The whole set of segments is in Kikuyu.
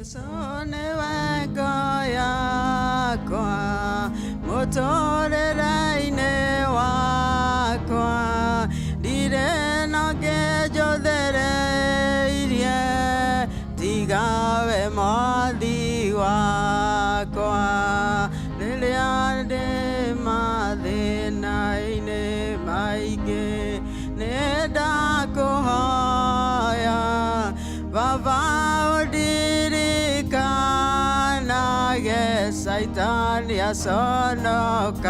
Jesu nĩwe ngo yakwa mũtũrĩre-inĩ wakwa, ndirĩ na ũngĩ njũthĩrĩirie tiga we Mwathi wakwa. Rĩrĩa ndĩ mathĩna-inĩ maingĩ, nĩ ndakũhoya Baba, ũndirikanage, Caitani aconokage.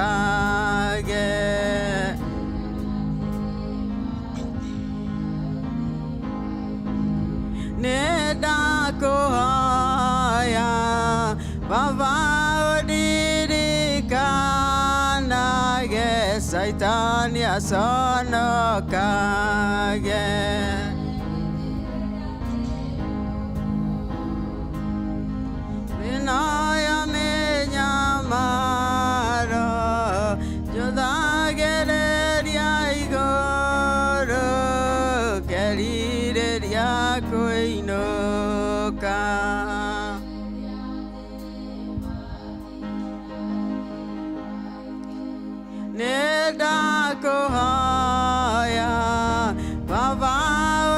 Nĩ ndakũhoya Baba, ũndirikanage, Caitani aconokage. Thĩna ya mĩnyamaro njũthagĩrĩria igũrũ, ngerirĩria kũinũka. Nĩ ndakũhoya Baba,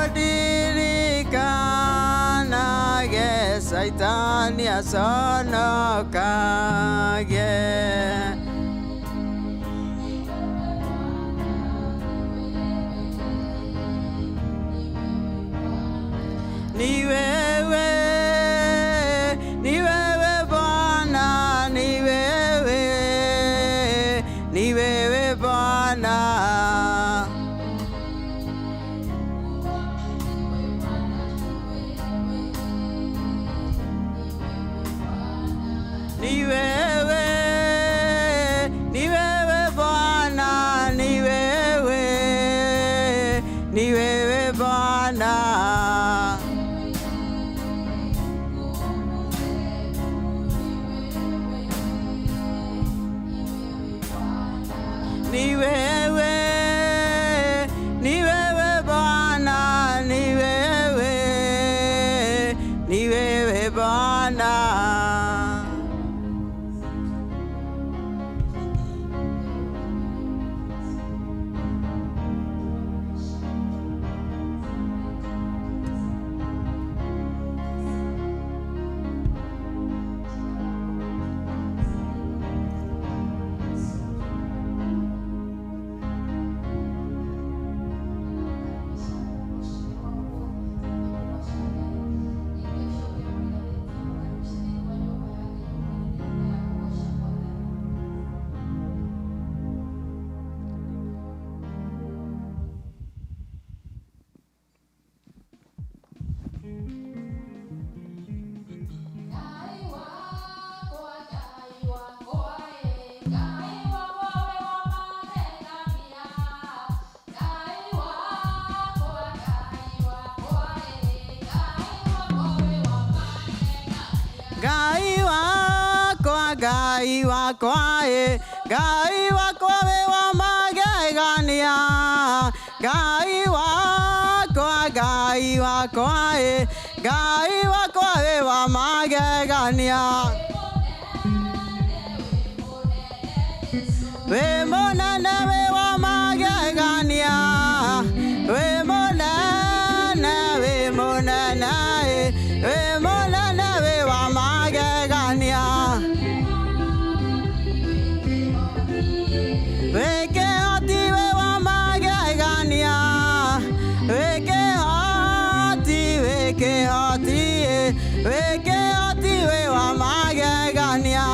ũndirikanage, Caitani aconokage. Ni wewe, ni wewe Bwana, ni wewe, ni wewe Bwana. Ni wewe, ni wewe Bwana, ni wewe, ni wewe Bwana. Ni wewe, ni wewe Bwana, ni wewe, ni wewe Bwana. Ngai wakwa, Ngai wakwa ĩ, Ngai wakwa wĩ wa magegania. Ngai wakwa, Ngai wakwa ĩ, Ngai wakwa wĩ wa magegania. Wĩ mũnene, wĩ wa magegania, wĩ mũnene, wĩ mũnene ĩ, wĩ mũnene, wĩ wa magegania. Wĩ kĩhoti, wĩ wa magegania, wĩ kĩhoti, wĩ kĩhoti ĩ, wĩ kĩhoti, wĩ wa magegania.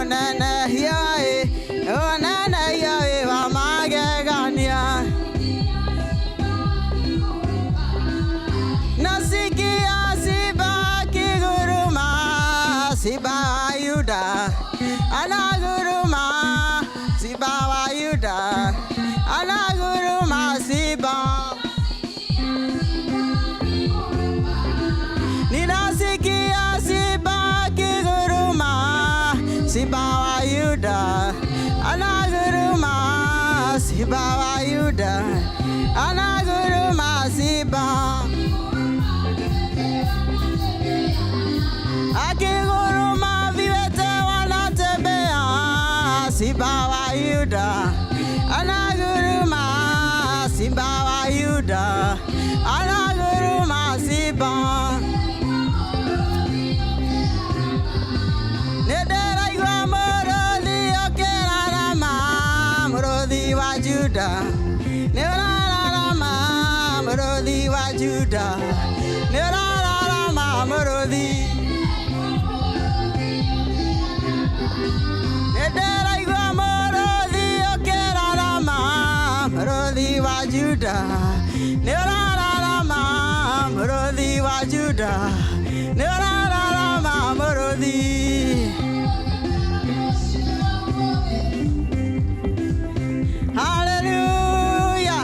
Ũnenehia ĩ, ũnenehia wĩ wa magegania. Nasikia simba akiguruma, simba wa Yuda anaguruma, simba wa Yuda anaguruma, simba. Ninasikia simba akiguruma, simba wa Yuda anaguruma, simba wa Yuda anaguruma, simba. Akiguruma viwete wanatembea, simba wa Yuda anaguruma, simba wa Yuda anaguruma, simba. Nĩndĩraigua mũrũthi ũkĩrarama, mũrũthi wa Juda nĩũrararama, mũrũthi wa Juda nĩũrararama, mũrũthi. Nĩndĩraigua mũrũthi ũkĩrarama, mũrũthi wa Juda nĩũrararama, mũrũthi wa Juda nĩũrararama, mũrũthi. Haleluya!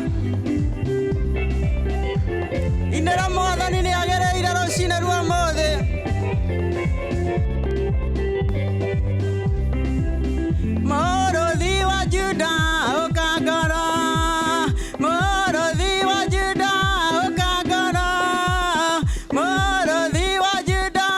Inĩra Mwathani nĩagĩrĩire rũcinĩ rwa ũmũthĩ. Mũrũthi wa Juda ũka ngoro, mũrũthi wa Juda ũka ngoro, mũrũthi wa Juda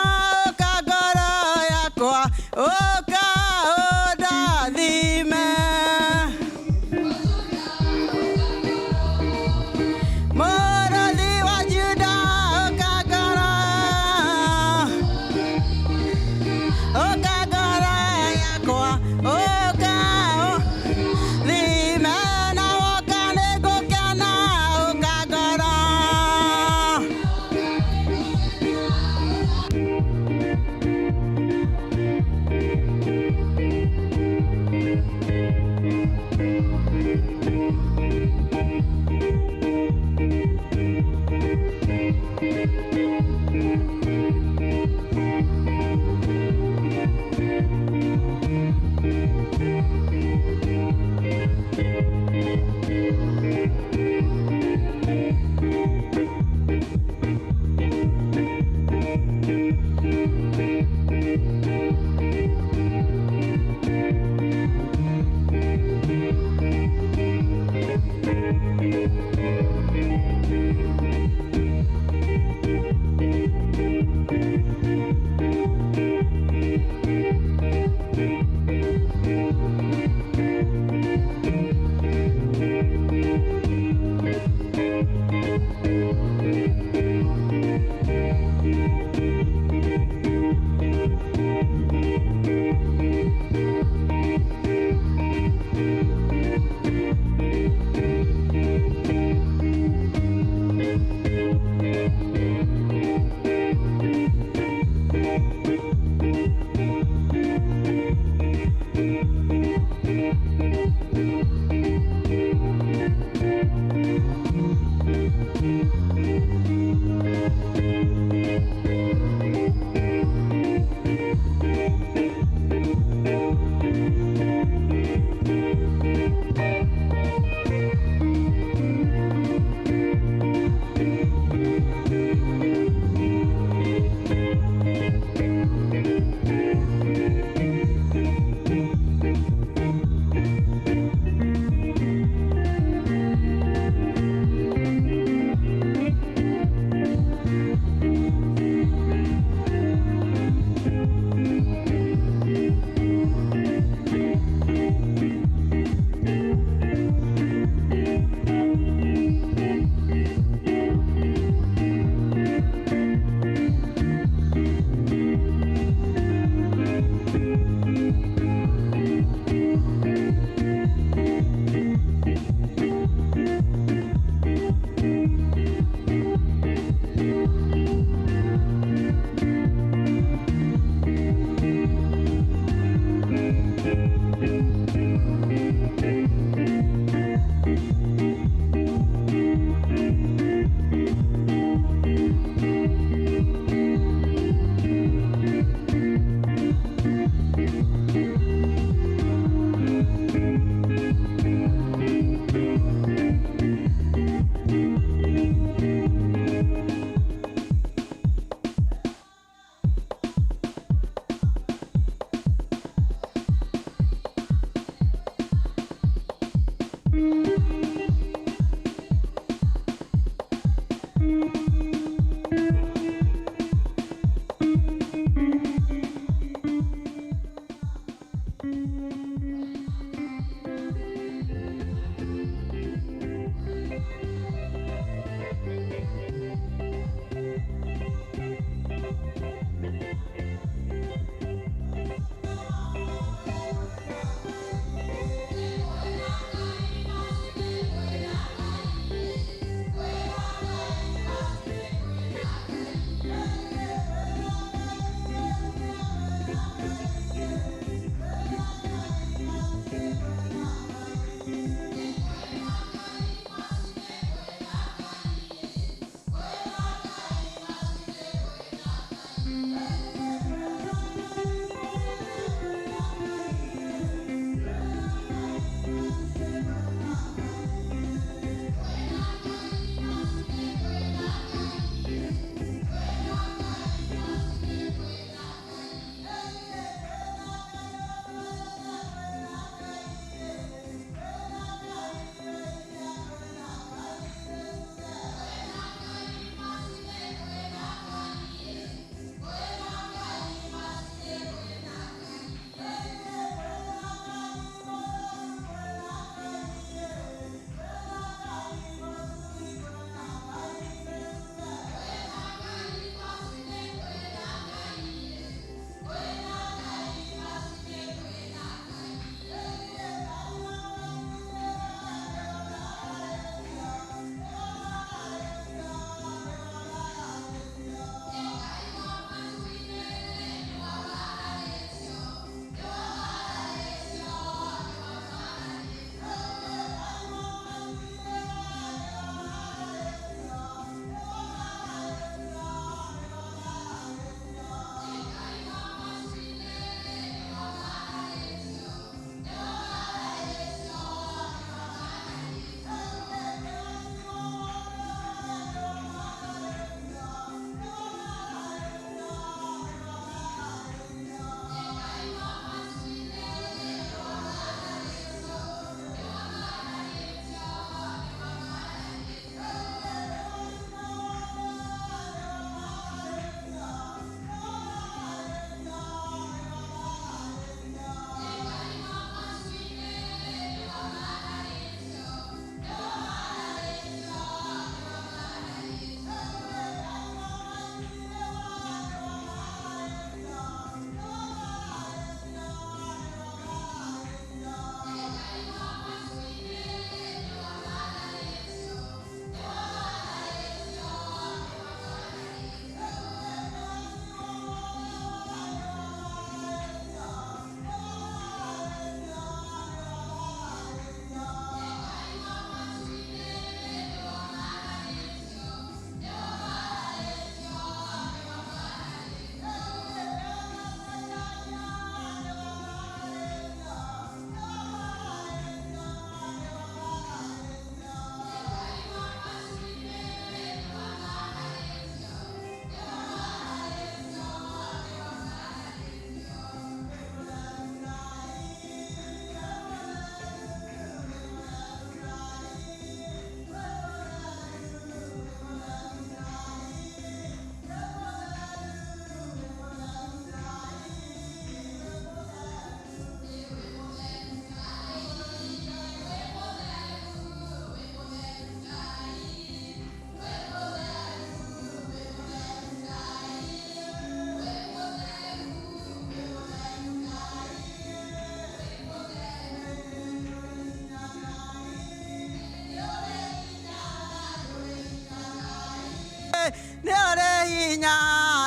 Nĩ ũrĩ hinya,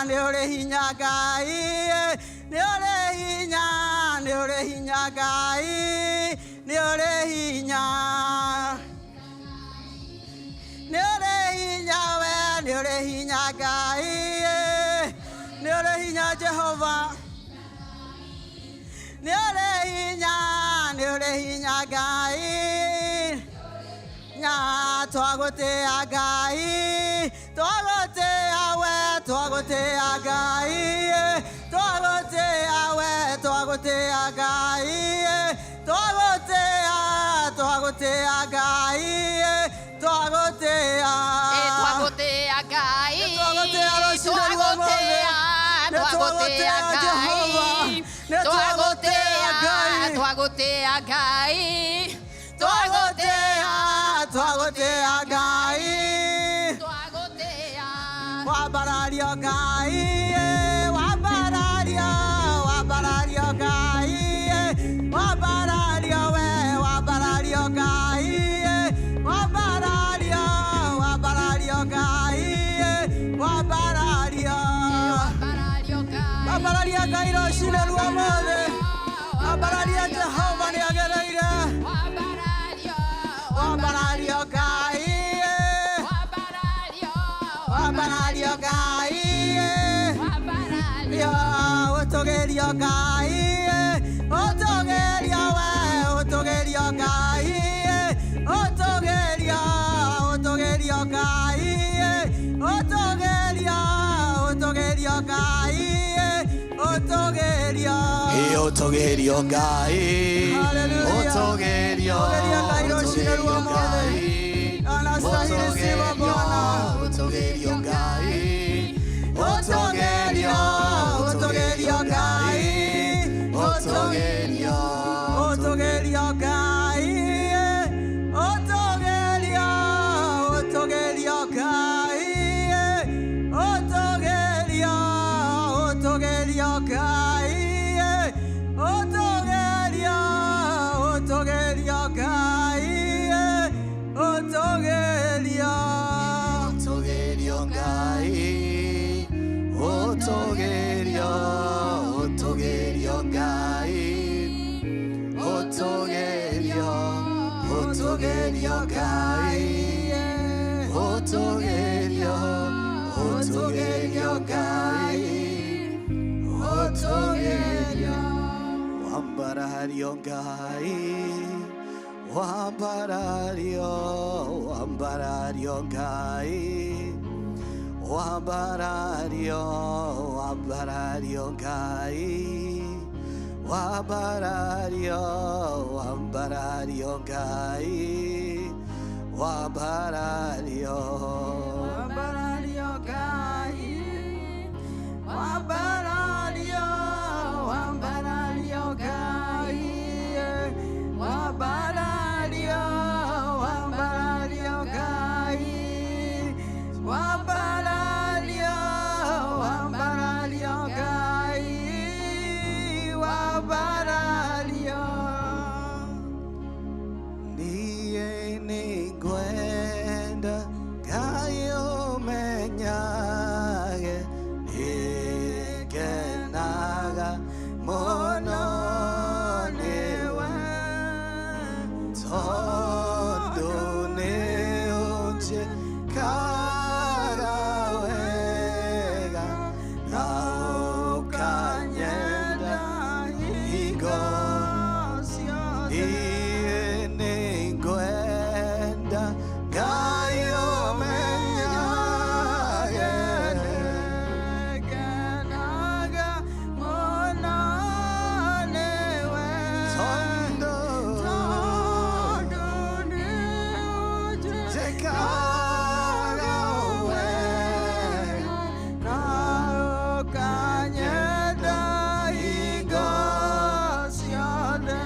nĩ ũrĩ hinya Ngai, nĩ ũrĩ hinya, nĩ ũrĩ hinya Ngai, nĩ ũrĩ hinya, nĩ ũrĩ hinya we, nĩ ũrĩ hinya Ngai, nĩ ũrĩ hinya Jehova. nĩ ũrĩ hinya Ngai nya twagũtĩa Ngai twagũtĩa we twagũtĩa Ngai twagũtĩa we twagũtĩa Ngai twagũtĩa twagũtĩa Ngai twagũtĩa Twagũtĩa Ngai. Twagũtĩa rũcinĩ rwa ũmũthĩ. Nĩ Twagũtĩa twagũtĩa Ngai. Jehova. Nĩ twagũtĩa Ngai. Twagũtĩa Ngai. Twagũtĩa twagũtĩa Ngai Twagũtĩa. Wambarario Ngai wambarario wambarario Ngai wambarario we wambarario Ngai wambarario wambarario Ngai wambarario Wambarario Ngai. Wambararia Ngai rũcinĩ rwa ũmũthĩ wambararia Jehova nĩ agereire Wambarario. Wambarario Ngai Wambarario. Wambarario Ngai Wambarario. Yo, ũtũgĩrio Ngai ũtũgĩrio we ũtũgĩrio Ngai ũtũgĩrio ũtũgĩrio Ngai ũtũgĩrio ũtũgĩrio Ngai ũtũgĩrio Ũtũgĩrio Ngai Hallelujah. Ũtũgĩrio Ũtũgĩrio Ngai rũcinĩ rwa Ũtũgĩrio ũmũthĩ. Ngai Anastahili sifa Bwana. Ũtũgĩrio Ngai Ũtũgĩrio ũtũgĩrio Ngai Ũtũgĩrio ũtũgĩrio Ngai ũtũgĩrio ũtũgĩrio Ngai ũtũgĩrio ũtũgĩrio Ngai ũtũgĩrio ũtũgĩrio Ngai ũtũgĩrio Ũtũgĩrio Ngai Ũtũgĩrio Ũtũgĩrio Ngai Ũtũgĩrio Ũtũgĩrio Ngai Ũtũgĩrio Ũtũgĩrio Ngai Ũtũgĩrio Wambarario Ngai Wambarario Wambarario Ngai Wambarario Wambarario Ngai Wambarario Wambarario Ngai Wambarario Wambarario Ngai Wambarario Wambarario Ngai Wambarario Wambarario Ngai Wambarario Wambarario Ngai Wambarario Niĩ nĩngwenda Ngai ũmenyage nĩngenaga mũno nĩwe tondũ nĩũnjĩkaga wega na ũkanyenda hingo niĩ nĩngwenda Ngai ũmenyage Nĩngenaga mũno nĩwe tondũ tondũ nĩũnjĩkaga njĩkaga wega na ũkanyenda hingo ciothe.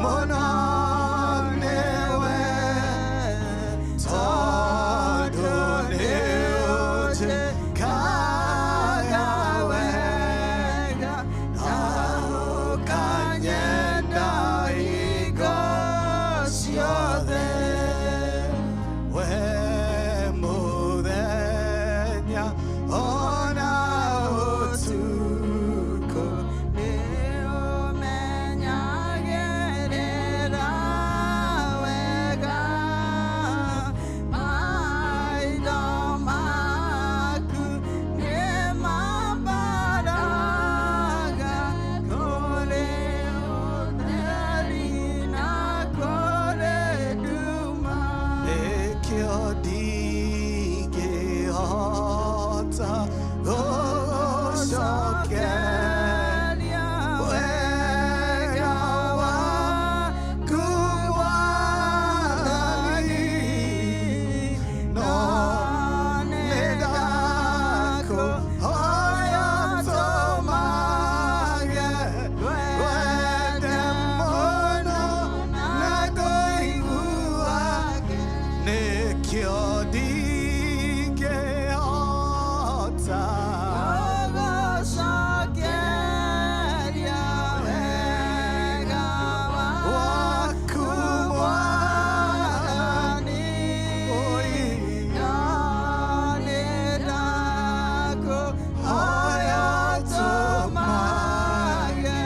Mũno nĩwe tondũ nĩũnjĩkaga wega na ũkanyenda hingo ciothe. We mũthenya ona ũtukũ Nĩũmenyagĩrĩra wega maitho maku nĩmambaraga kũrĩ ũtheri na kũrĩ nduma. Nĩkĩo ndingĩhota gũcokeria wega waku Mwathani, no nĩndakũhoya tũmage wende mũno na kũiguage nĩkĩo ndingĩhota Gũgũcokeria wega waku Mwathani. Oi, Hoya tũmage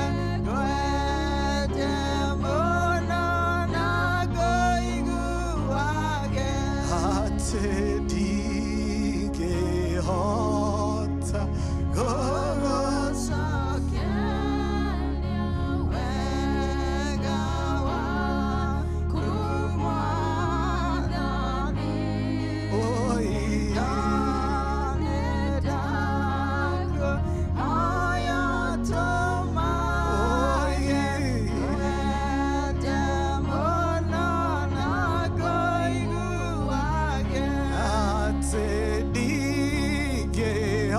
ngwende mũno na ngũiguage. Atĩ ndingĩhota Gũgũcokeria wega waku Mwathani. Oi, atĩ ndingĩhota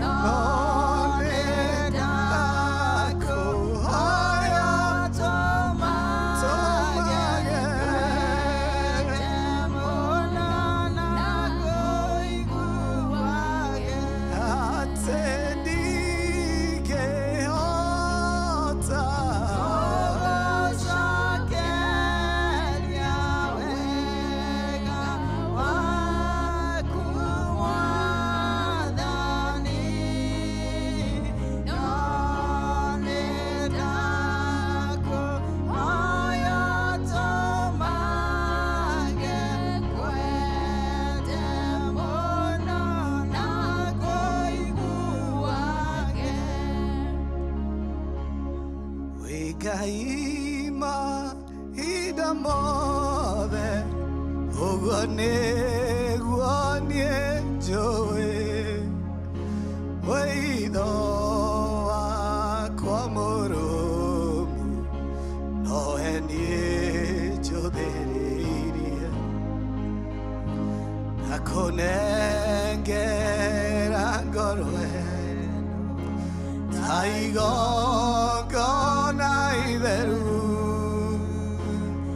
no nĩndakũhoya tũmage atĩ ndingĩhota Wĩ Ngai mahinda mothe ũguo nĩguo niĩ njũĩ wĩitho wakwa mũrũmu nowe niĩ njũthĩrĩirie ndakũnengera ngoro ĩno ta igongona itheru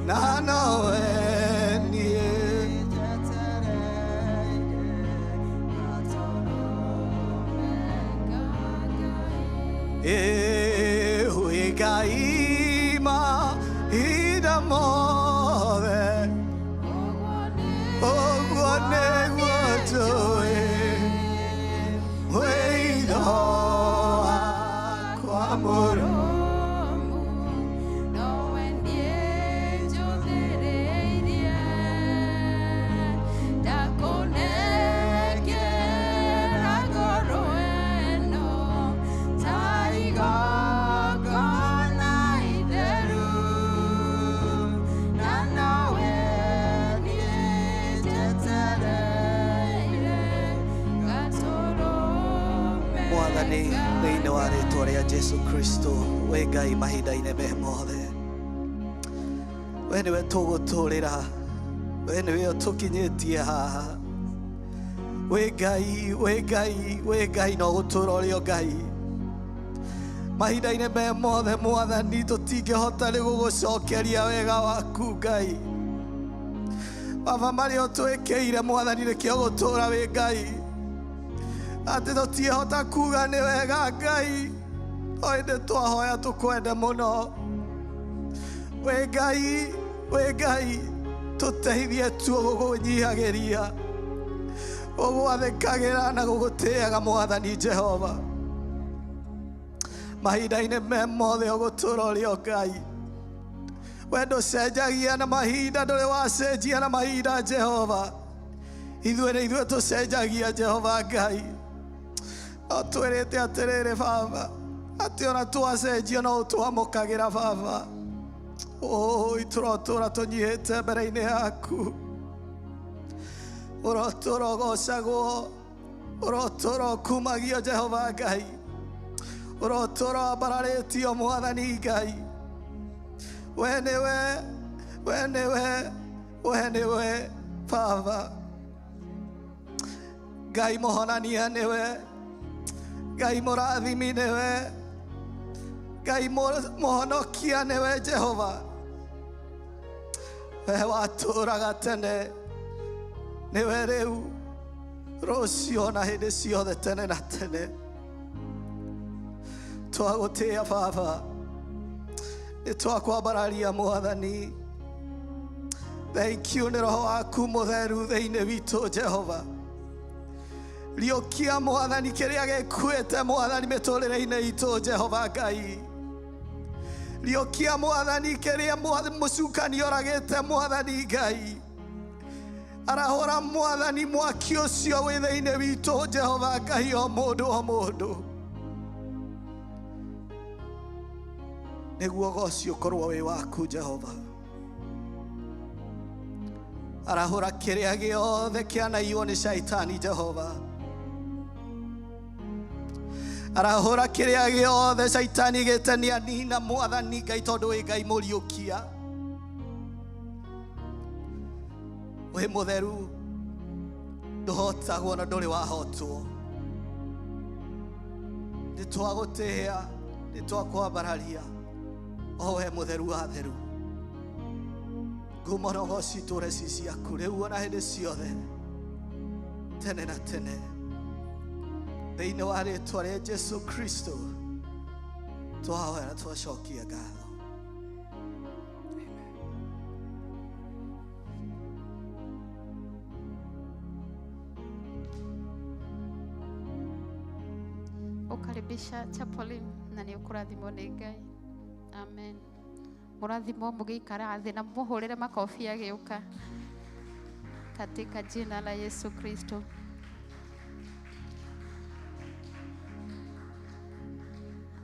na nowe niĩ Ĩ Ngai mahinda mothe ũguo nĩguo njũĩ wĩitho wakwa mũrũmu Nowe niĩ njũthĩrĩirie ndakũnengera ngoro ĩno ta igongona itheru na nowe niĩ njetereire gatũrũme Mwathani thĩinĩ wa rĩtwa rĩa Jesu Kristo wĩ Ngai mahinda-inĩ me mothe. We nĩwe tũgũtũrĩra, we nĩwe ũtũkinyĩtie haha. Wĩ Ngai, wĩ Ngai, wĩ Ngai, no gũtũra ũrĩ o Ngai. Mahinda-inĩ me mothe Mwathani, tũtingĩhota nĩ gũgũcokeria wega waku Ngai. Baba, marĩa ũtwĩkĩire Mwathani, nĩkĩo gũtũra wĩ Ngai. Atĩ tũtiĩhota kuga nĩ wega Ngai, o ĩndĩ twahoya tũkwende mũno. Wĩ Ngai, wĩ Ngai, tũteithie tuo gũgũnyihagĩria, gũgwathĩkagĩra na gũgũtĩaga Mwathani Jehova. Mahinda-inĩ me mothe ũgũtũra ũrĩ o Ngai. We ndũcenjagia na mahinda, ndũrĩ wacenjia na mahinda Jehova. Ithuĩ nĩ ithuĩ tũcenjagia Jehova Ngai. No twĩrĩte atĩrĩrĩ Baba, atĩ ona twacenjia no ũtwamũkagĩra Baba. Oi, tũrotũra tũnyihĩte mbere-inĩ yaku. Ũrotũra ũgocagwo, ũrotũra ũkumagio Jehova Ngai. Ũrotũra wambararĩtio Mwathani Ngai. We nĩwe, we nĩwe, we nĩwe Baba. Ngai mũhonania nĩwe, Ngai mũrathimi nĩwe, Ngai mũhonokia nĩwe Jehova. We watũraga tene, nĩwe rĩu, rũciũ na hĩndĩ ciothe tene na tene. Twagũtĩĩa Baba, nĩ twakwambararia Mwathani. Thank you nĩ Roho waku mũtheru thĩinĩ witũ Jehova. Riũkia Mwathani kĩrĩa gĩkuĩte Mwathani mĩtũrĩre-inĩ itũ Jehova Ngai. Riũkia Mwathani kĩrĩa mũcukani oragĩte Mwathani Ngai. Arahũra Mwathani mwaki ũcio wĩ thĩinĩ witũ Jehova Ngai, o mũndũ o mũndũ, nĩguo ũgoci ũkorwo wĩ waku Jehova. Arahũra kĩrĩa gĩothe kĩanaiywo nĩ Shaitani Jehova. Arahũra kĩrĩa gĩothe Shaitani gĩte nĩ anina Mwathani Ngai, tondũ wĩ Ngai mũriũkia, wĩ mũtheru, ndũhotagwo na ndũrĩ wahotwo. Nĩ twagũtĩĩa, nĩ twakwambararia, o we mũtheru wa theru. Ngumo na ũgoci itũũre ci ciaku rĩu ona hĩndĩ ciothe tene na tene, thĩinĩ wa rĩtwa rĩa Jesu Kristo twahoya na twacokia ngatho. Ukaribisha Chapolin na nĩ ũkũrathimwo nĩ Ngai. Amen. Mũrathimwo mũgĩikara thĩ na mũhũrĩre makobi agĩũka katika jina la Yesu Kristo.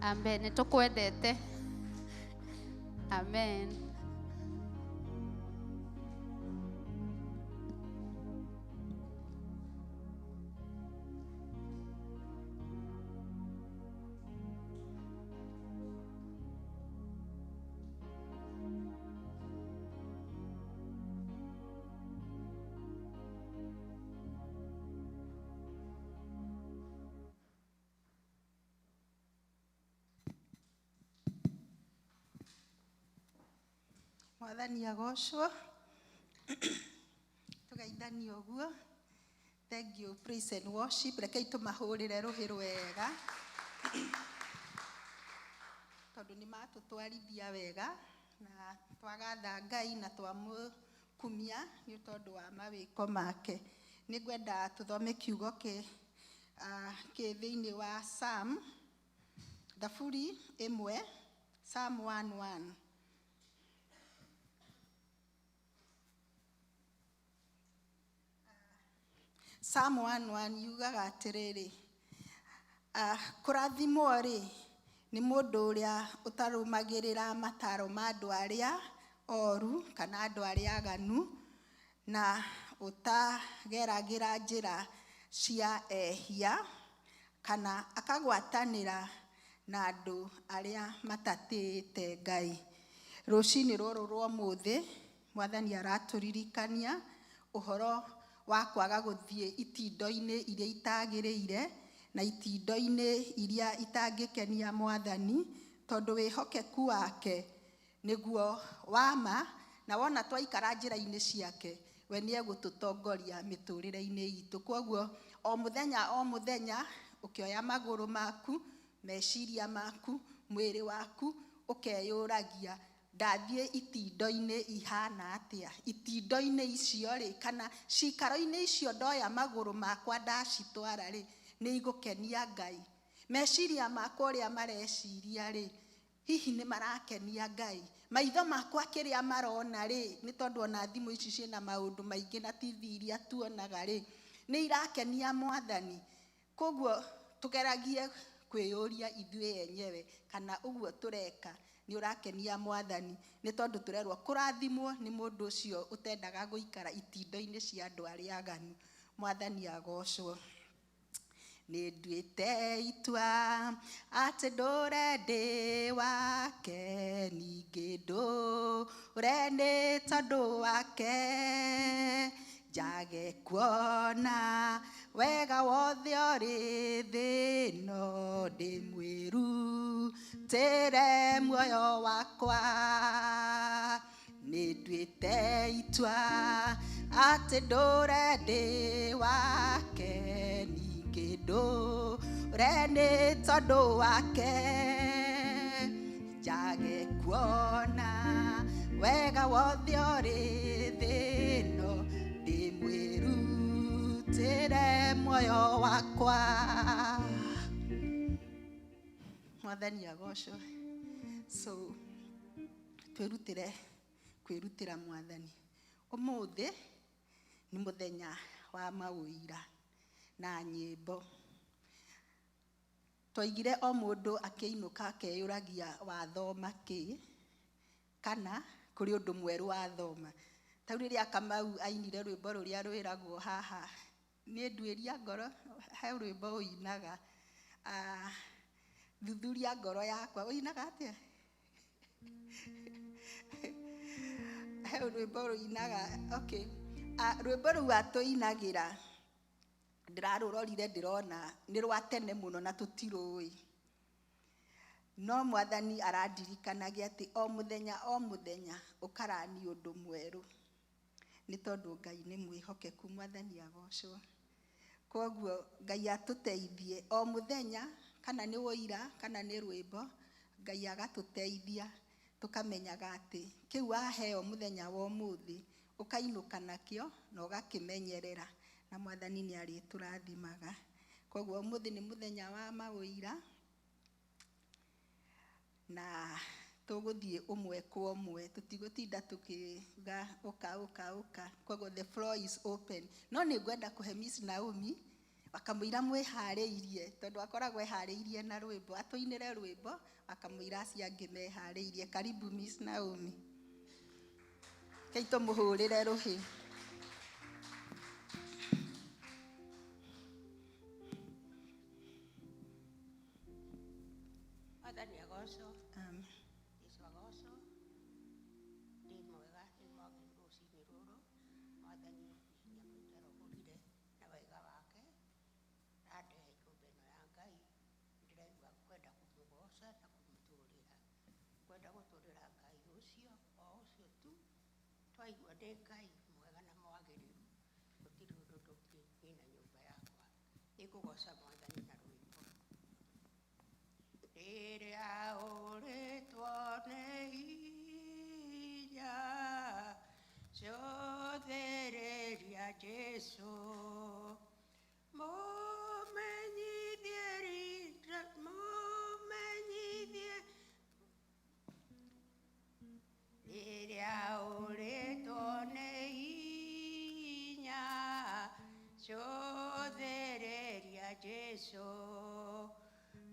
Amen. Nĩ tũkwendete. Amen. Mwathani agocwo. Tũgeithanie ũguo. Thank you, praise and worship. Rekei tũmahũrĩre rũhĩ rwega tondũ nĩ matũtwarithia wega na twagatha Ngai na twamũkumia nĩ tondũ wa mawĩko make. Nĩ ngwenda tũthome kiugo kĩ thĩinĩ wa Psalm, Thaburi 1, Psalm 1:1. Psalm 1:1 yugaga atĩrĩrĩ, kũrathimwo rĩ nĩ mũndũ ũrĩa ũtarũmagĩrĩra mataro ma andũ arĩa oru kana andũ arĩa aganu, na ũtageragĩra njĩra cia ehia, kana akagwatanĩra na andũ arĩa matatĩĩte Ngai. Rũcinĩ rũrũ rwa ũmũthĩ mwathani aratũririkania ũhoro wa kwaga gũthiĩ itindo-inĩ iria itagĩrĩire na itindo-inĩ iria itangĩkenia mwathani, tondũ wĩhokeku wake nĩguo wa ma, na wona twaikara njĩra-inĩ ciake we nĩ egũtũtongoria mĩtũrĩre-inĩ itũ. Kwoguo o mũthenya o mũthenya ũkĩoya magũrũ maku, meciria maku, mwĩrĩ waku, ũkeyũragia ndathiĩ itindo-inĩ ihana atĩa, itindo-inĩ icio rĩ, kana cikaro-inĩ icio ndoya magũrũ makwa ndacitwara rĩ, nĩ igũkenia Ngai? Meciria makwa ũrĩa mareciria rĩ, hihi nĩ marakenia Ngai? Maitho makwa kĩrĩa marona rĩ, nĩ tondũ ona thimũ ici ciĩna maũndũ maingĩ na TV iria tuonaga rĩ, nĩ irakenia mwathani? Koguo tũgeragie kwĩyũria ithuĩ enyewe kana ũguo tũreka nĩ ũrakenia mwathani, nĩ tondũ tũrerwo kũrathimwo nĩ mũndũ ũcio ũtendaga gũikara itindo-inĩ cia andũ arĩa aganu. Mwathani agocwo. Nĩ nduĩte itua atĩ ndũre ndĩ wake, ningĩ ndũre nĩ tondũ wake, njage kuona wega wothe ũrĩ thĩ ĩno, ndĩmwĩrutĩre muoyo wakwa. Nĩ nduĩte itua atĩ ndũre ndĩ wake, ningĩ ndũre nĩ tondũ wake, njage kuona wega wothe ũrĩ thĩ ĩno, ndĩmwĩrutĩre muoyo wakwa. Mwathani agocwo. So twĩrutĩre kwĩrutĩra mwathani. Ũmũthĩ nĩ mũthenya wa maũira na nyĩmbo. Twaigire o mũndũ akĩinũka akeyũragia wathoma kĩ, kana kũrĩ ũndũ mwerũ wathoma. Tau rĩrĩa Kamau ainire rwĩmbo rũrĩa rwĩragwo haha, nĩ nduĩria ngoro, he rwĩmbo ũinaga, thuthuria ngoro yakwa, ũinaga atĩa? He rwĩmbo rũinaga, okay. Rwĩmbo rũu atũinagĩra ndĩrarũrorire ndĩrona nĩ rwa tene mũno na tũtirũĩ, no mwathani arandirikanagia atĩ o mũthenya o mũthenya ũkarani ũndũ mwerũ, nĩ tondũ Ngai nĩ mwĩhokeku. Mwathani agocwo. Koguo Ngai atũteithie o mũthenya, kana nĩ ũira kana nĩ rwĩmbo, Ngai agatũteithia tũkamenyaga atĩ kĩu waheo mũthenya wa ũmũthĩ ũkainũka nakĩo na ũgakĩmenyerera, na mwathani nĩ arĩtũrathimaga. Koguo ũmũthĩ nĩ mũthenya wa maũira na tũgũthiĩ ũmwe kwa ũmwe, tũtigũtinda tũkiuga ũka ũka ũka. Koguo the floor is open. No nĩ ngwenda kũhe Miss Naomi akamũira mwĩharĩirie, tondũ akoragwo eharĩirie na rwĩmbo, atũinĩre rwĩmbo akamũira acio angĩ meharĩirie. Karibu Miss Naomi, kei tũmũhũrĩre rũhĩ. Mwathani agocwo. Amen. Jesu agocwo. Ndĩ mwega, ndĩ mwagĩrĩru rũcinĩ rũrũ. Mwathani nĩakũnjarũhũrire na wega wake, andehe nyũmba ĩno ya Ngai. Ndĩraigua kwenda kũmũgoca na kũmũtũrĩra, kwenda gũtũrĩra Ngai ũcio o ũcio tu twaigua ndĩ Ngai mwega na mwagĩrĩru. Gũtirĩ ũndũ ndũngĩnina nyũmba yakwa. Nĩngũgoca mwathani na rwĩmbo. Rĩrĩa ũrĩtwo nĩ hinya, cũthĩrĩria Jesũ, mũmenyithie mũmenyithie. Rĩrĩa ũrĩtwo nĩ hinya, cũthĩrĩria Jesũ,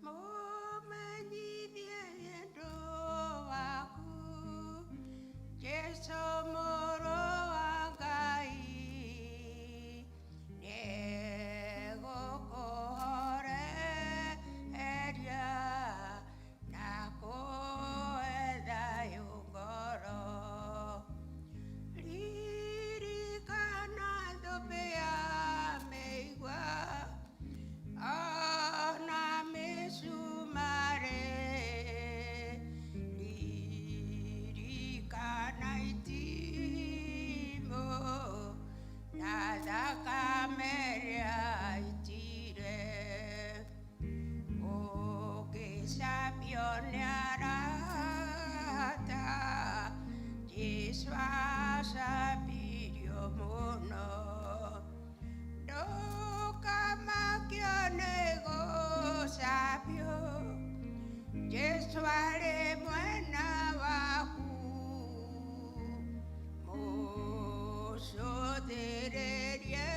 mũmenyithie wendo waku, Jesũ mũrũ wa Ngai, nĩegũkũhoreria na kũhe thayũ ngoro. thakame ĩrĩa aitirĩ ũngĩcambio nĩ arata Jesũ acambirio mũno ndũkamakio nĩ gũcambio Jesũ arĩ mwena waku mũcũthĩrĩrie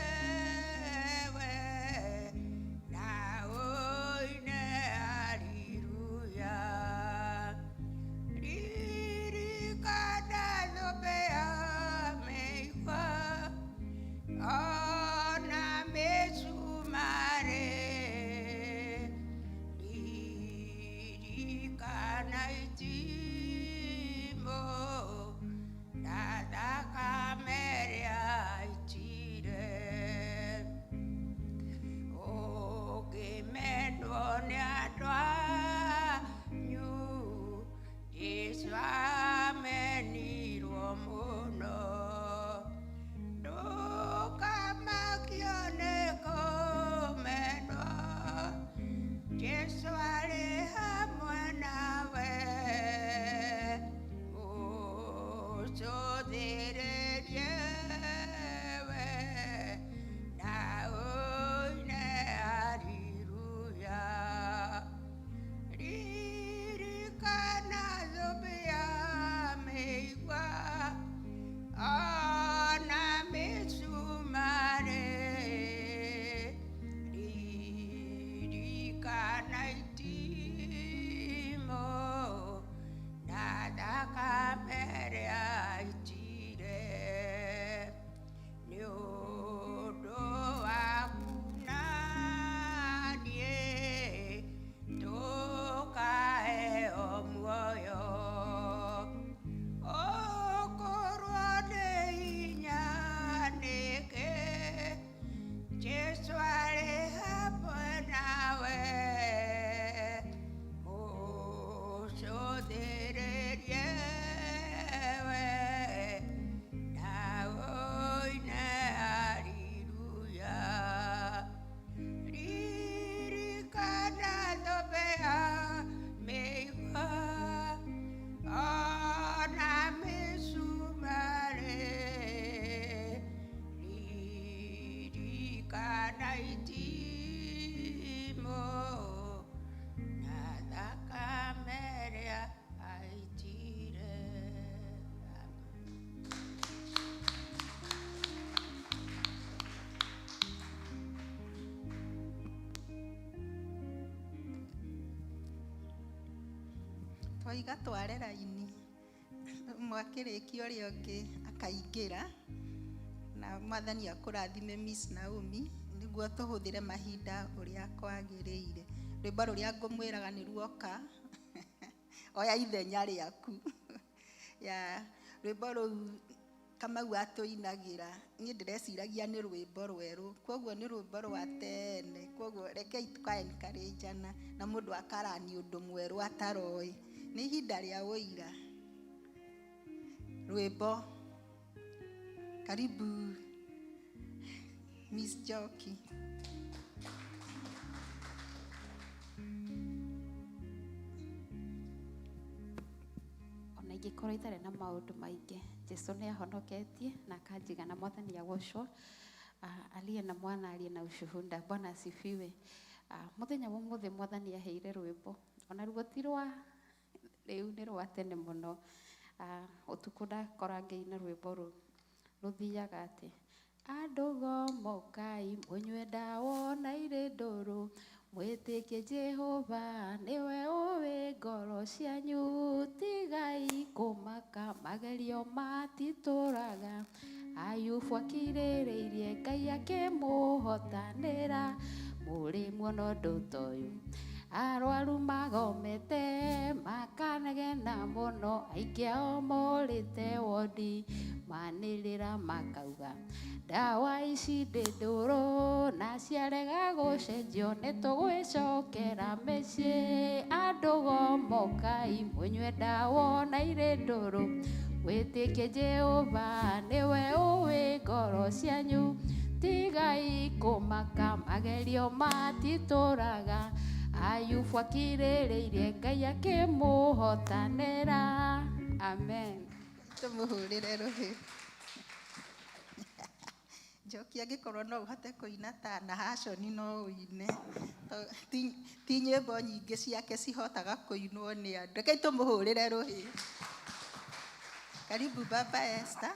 we na ũine haleluya ririkana thũmbĩ ya mĩigua ona mĩcumarĩ ririkana itimũ na thakame ĩrĩa aitirĩ ũngĩmenwo nĩ andũ anyu Jesũ amenirwo mũno ndũkamakio nĩ kũmenwo Jesũ arĩ hamwe nawe mũcũthĩrĩrie we na ũine haleluya ririkana thũmbĩ ya mĩigua ona mĩcumarĩ ririkana itimũ na thakame ĩrĩa aitirĩ nĩ ũndũ waku na niĩ tũkaheo muoyo ũkorwo nĩ hinya nĩkĩ Jesũ arĩ hamwe nawe mũcũthĩrĩrie we na ũine haleluya ririkana thũmbĩ ya mĩigua ona mĩcumarĩ ririkana itimũ na thakame ĩrĩa aitirĩ. Amen. Twaiga tware raini ũmwe akĩrĩkia ũrĩa ũngĩ akaingĩra na mwathani akũrathime Miss Naomi nĩguo tũhũthĩre mahinda ũrĩa kwagĩrĩire. Rwĩmbo rũrĩa ngũmwĩraga nĩ ruoka oya ithenya rĩaku ya rwĩmbo rũu Kamau atũinagĩra niĩ ndĩreciragia nĩ rwĩmbo rwerũ koguo nĩ rwĩmbo rwa tene koguo rekei tũka encourage-ana na mũndũ akarania ũndũ mwerũ ataroĩ nĩ ihinda rĩa ũira rwĩmbo karibu Miss Njoki. Ona ingĩkorwo itarĩ na maũndũ maingĩ, Jesu nĩ ahonoketie na akanjiga na mwathani agocwo. Aliye na mwana aliye na ushuhuda. Bwana asifiwe. Mũthenya wa ũmũthĩ mwathani aheire rwĩmbo ona ruo ti rwa rĩu nĩ rwa tene mũno. Ũtukũ ndakora ngĩina rwĩmbo rũu rũthiaga atĩ andũ gomokai mũnyue ndawa na irĩ ndũrũ mwĩtĩkie Jehova nĩwe ũĩ ngoro cianyu tigai kũmaka magerio matitũraga Ayubu akirĩrĩirie Ngai akĩmũhotanĩra mũrĩ muona ũndũ ta ũyũ arwaru magomete makanegena mũno aingĩ ao morĩte wodi manĩrĩra makauga ndawa ici ndĩ ndũrũ na ciarega gũcenjio nĩ tũgwĩcokera mĩciĩ andũ gomokai mũnyue ndawa na irĩ ndũrũ wĩtĩkie Jehova nĩwe ũĩ ngoro cianyu. Magerio matitũraga. Ayubu akirĩrĩirie Ngai akĩmũhotanĩra. Amen. Tũmũhũrĩre rũhĩ. Njoki angĩkorwo no ũhote kũina ta Nahashoni no ũine. Ti nyĩmbo nyingĩ ciake cihotaga kũinwo nĩ andũ. Rekei tũmũhũrĩre rũhĩ. Karibu Baba Esther.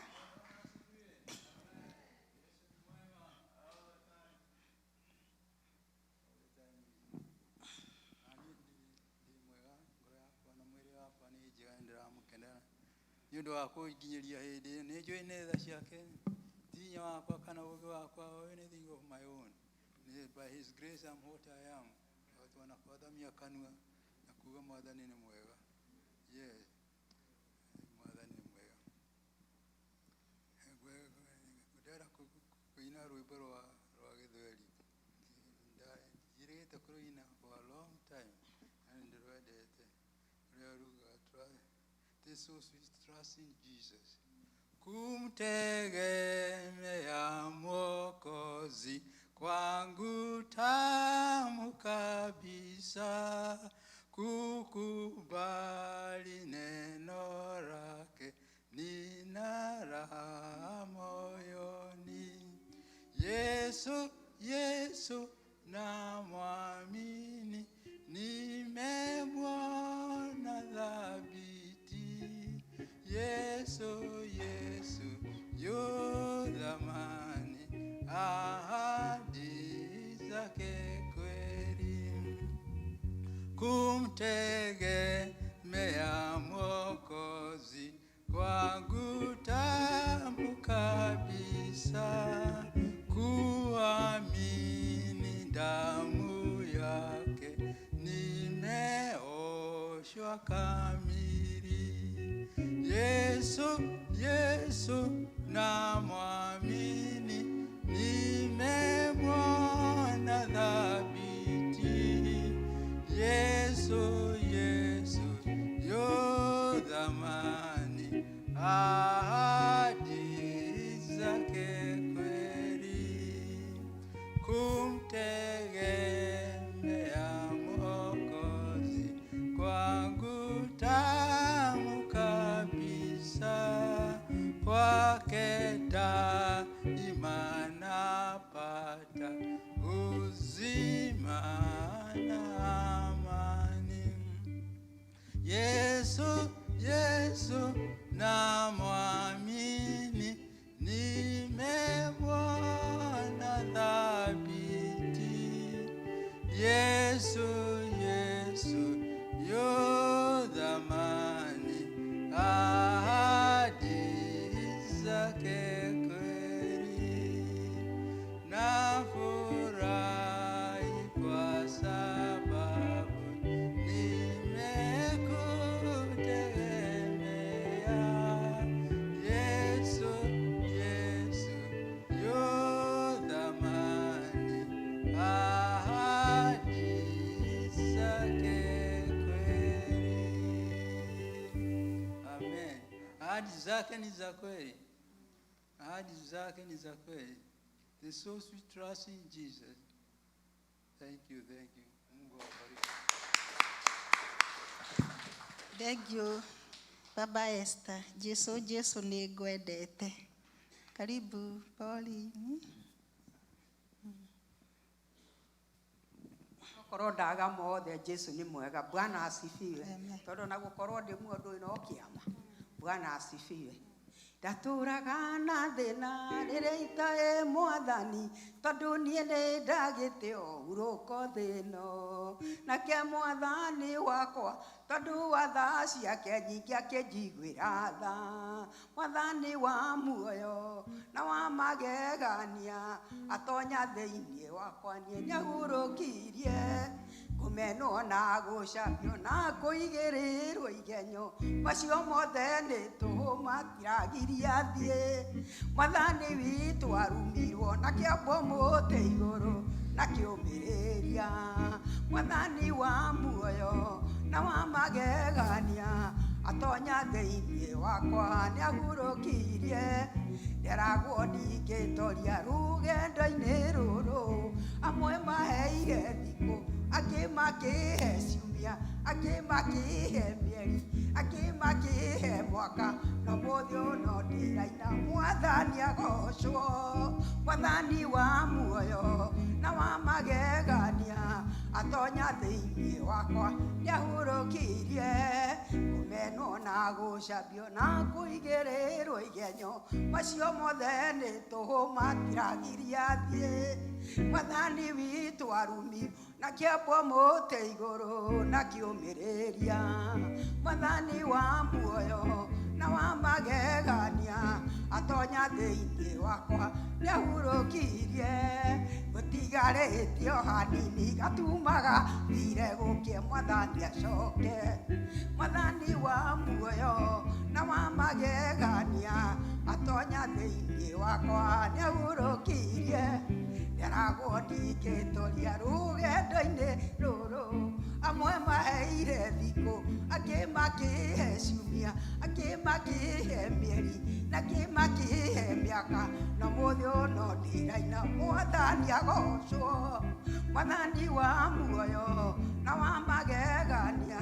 Nĩ ũndũ wa kũnginyĩria hĩndĩ ĩno, nĩ njũĩ nĩ tha ciake, ti hinya wakwa kana ũũgĩ wakwa or anything of my own. By his grace I'm what I am. Ona kwathamia kanua na kuuga Mwathani nĩ mwega. Yes, Mwathani nĩ mwega. Ndĩrenda kũina rwĩmbo rwa Gĩthweri. Njĩrĩgĩte kũrũina for a long time na nĩ ndĩrwendete. Rũrĩa rugaga, "This so sweet trust in Jesus." Kumtegemea Mwokozi kwangu tamu kabisa, kukubali neno lake nina raha moyoni. Yesu, Yesu namwamini, nimemwona thabiti. Yesu, Yesu yu thamani, ahadi zake kweli. Kumtegemea Mwokozi kwangu tamu kabisa, kuamini damu yake nimeoshwa kamili. Yesu, Yesu namwamini, nimemwona thabiti. Yesu, Yesu yu thamani, ahadi zake kweli. Kumtegemea Mwokozi kwangu tamu kabisa, kwake daima napata uzima na amani. Yesu, Yesu namwamini, nimemwona thabiti. Yesu, Yesu yu thamani, ahadi zake kweli. Nafurahi kwa sababu nimekutegemea. Yesu, Yesu yu thamani, ahadi zake kweli. Amen. Ahadi zake ni za kweli. Ahadi zake ni za kweli. The so sweet trust in Jesus. Thank you, thank you. Mungu awabariki. Thank you, Baba Esther. Jesu, Jesu nĩ ngwendete. Karibu, Pauline. Okorwo ndaga mothe, Jesu nĩ mwega. Bwana asifiwe. Amen. Tondũ na gũkorwo ndĩ muoyo ndũĩ no kĩama. Bwana asifiwe. Ndatũraga na thĩna rĩrĩa itaĩ Mwathani, tondũ niĩ nĩ ndagĩte ũhurũko thĩ ĩno. Nake Mwathani wakwa, tondũ wa tha ciake nyingĩ, akĩnjiguĩra tha. Mwathani wa muoyo na wa magegania atonya thĩinĩ wakwa, niĩ nĩahurũkirie kũmenwo na gũcambio na kũigĩrĩrwo igenyo. Macio mothe nĩ tũhũ, matiragiria thiĩ. Mwathani witũ arumirwo na kĩambwo mũtĩ igũrũ na kĩũmĩrĩria. Mwathani wa muoyo na wa magegania atonya thĩinĩ wakwa, nĩahurũkirie. Nderagwo ndingĩtoria rũgendo-inĩ rũrũ. Amwe maheire thikũ, angĩ makĩhe ciumia, angĩ makĩhe mĩeri, angĩ makĩhe mwaka, no mũthĩ ũno ndĩraina Mwathani agocwo, Mwathani wa muoyo na wa magegania, atonya thĩinĩ wakwa nĩahurũkirie kũmenwo na gũcambio na kũigĩrĩrwo igenyo, macio mothe nĩ tũhũ matiragiria thiĩ. Mwathani witũ arumi na kĩambwo mũtĩ igũrũ na kĩũmĩrĩria, Mwathani wa muoyo na wa magegania, atonya thĩinĩ wakwa nĩahurũkirie, gũtigarĩtio hanini gatumaga thire gũkĩe Mwathani acoke. Mwathani wa muoyo na wa magegania, atonya thĩinĩ wakwa nĩahurũkirie, nderagwo ndingĩtoria rũgendo-inĩ rũrũ. Amwe maheire thikũ, angĩ makĩhe ciumia, angĩ makĩhe mĩeri, na angĩ makĩhe mĩaka, no mũthĩ ũno ndĩraina Mwathani agocwo, Mwathani wa muoyo na wa magegania,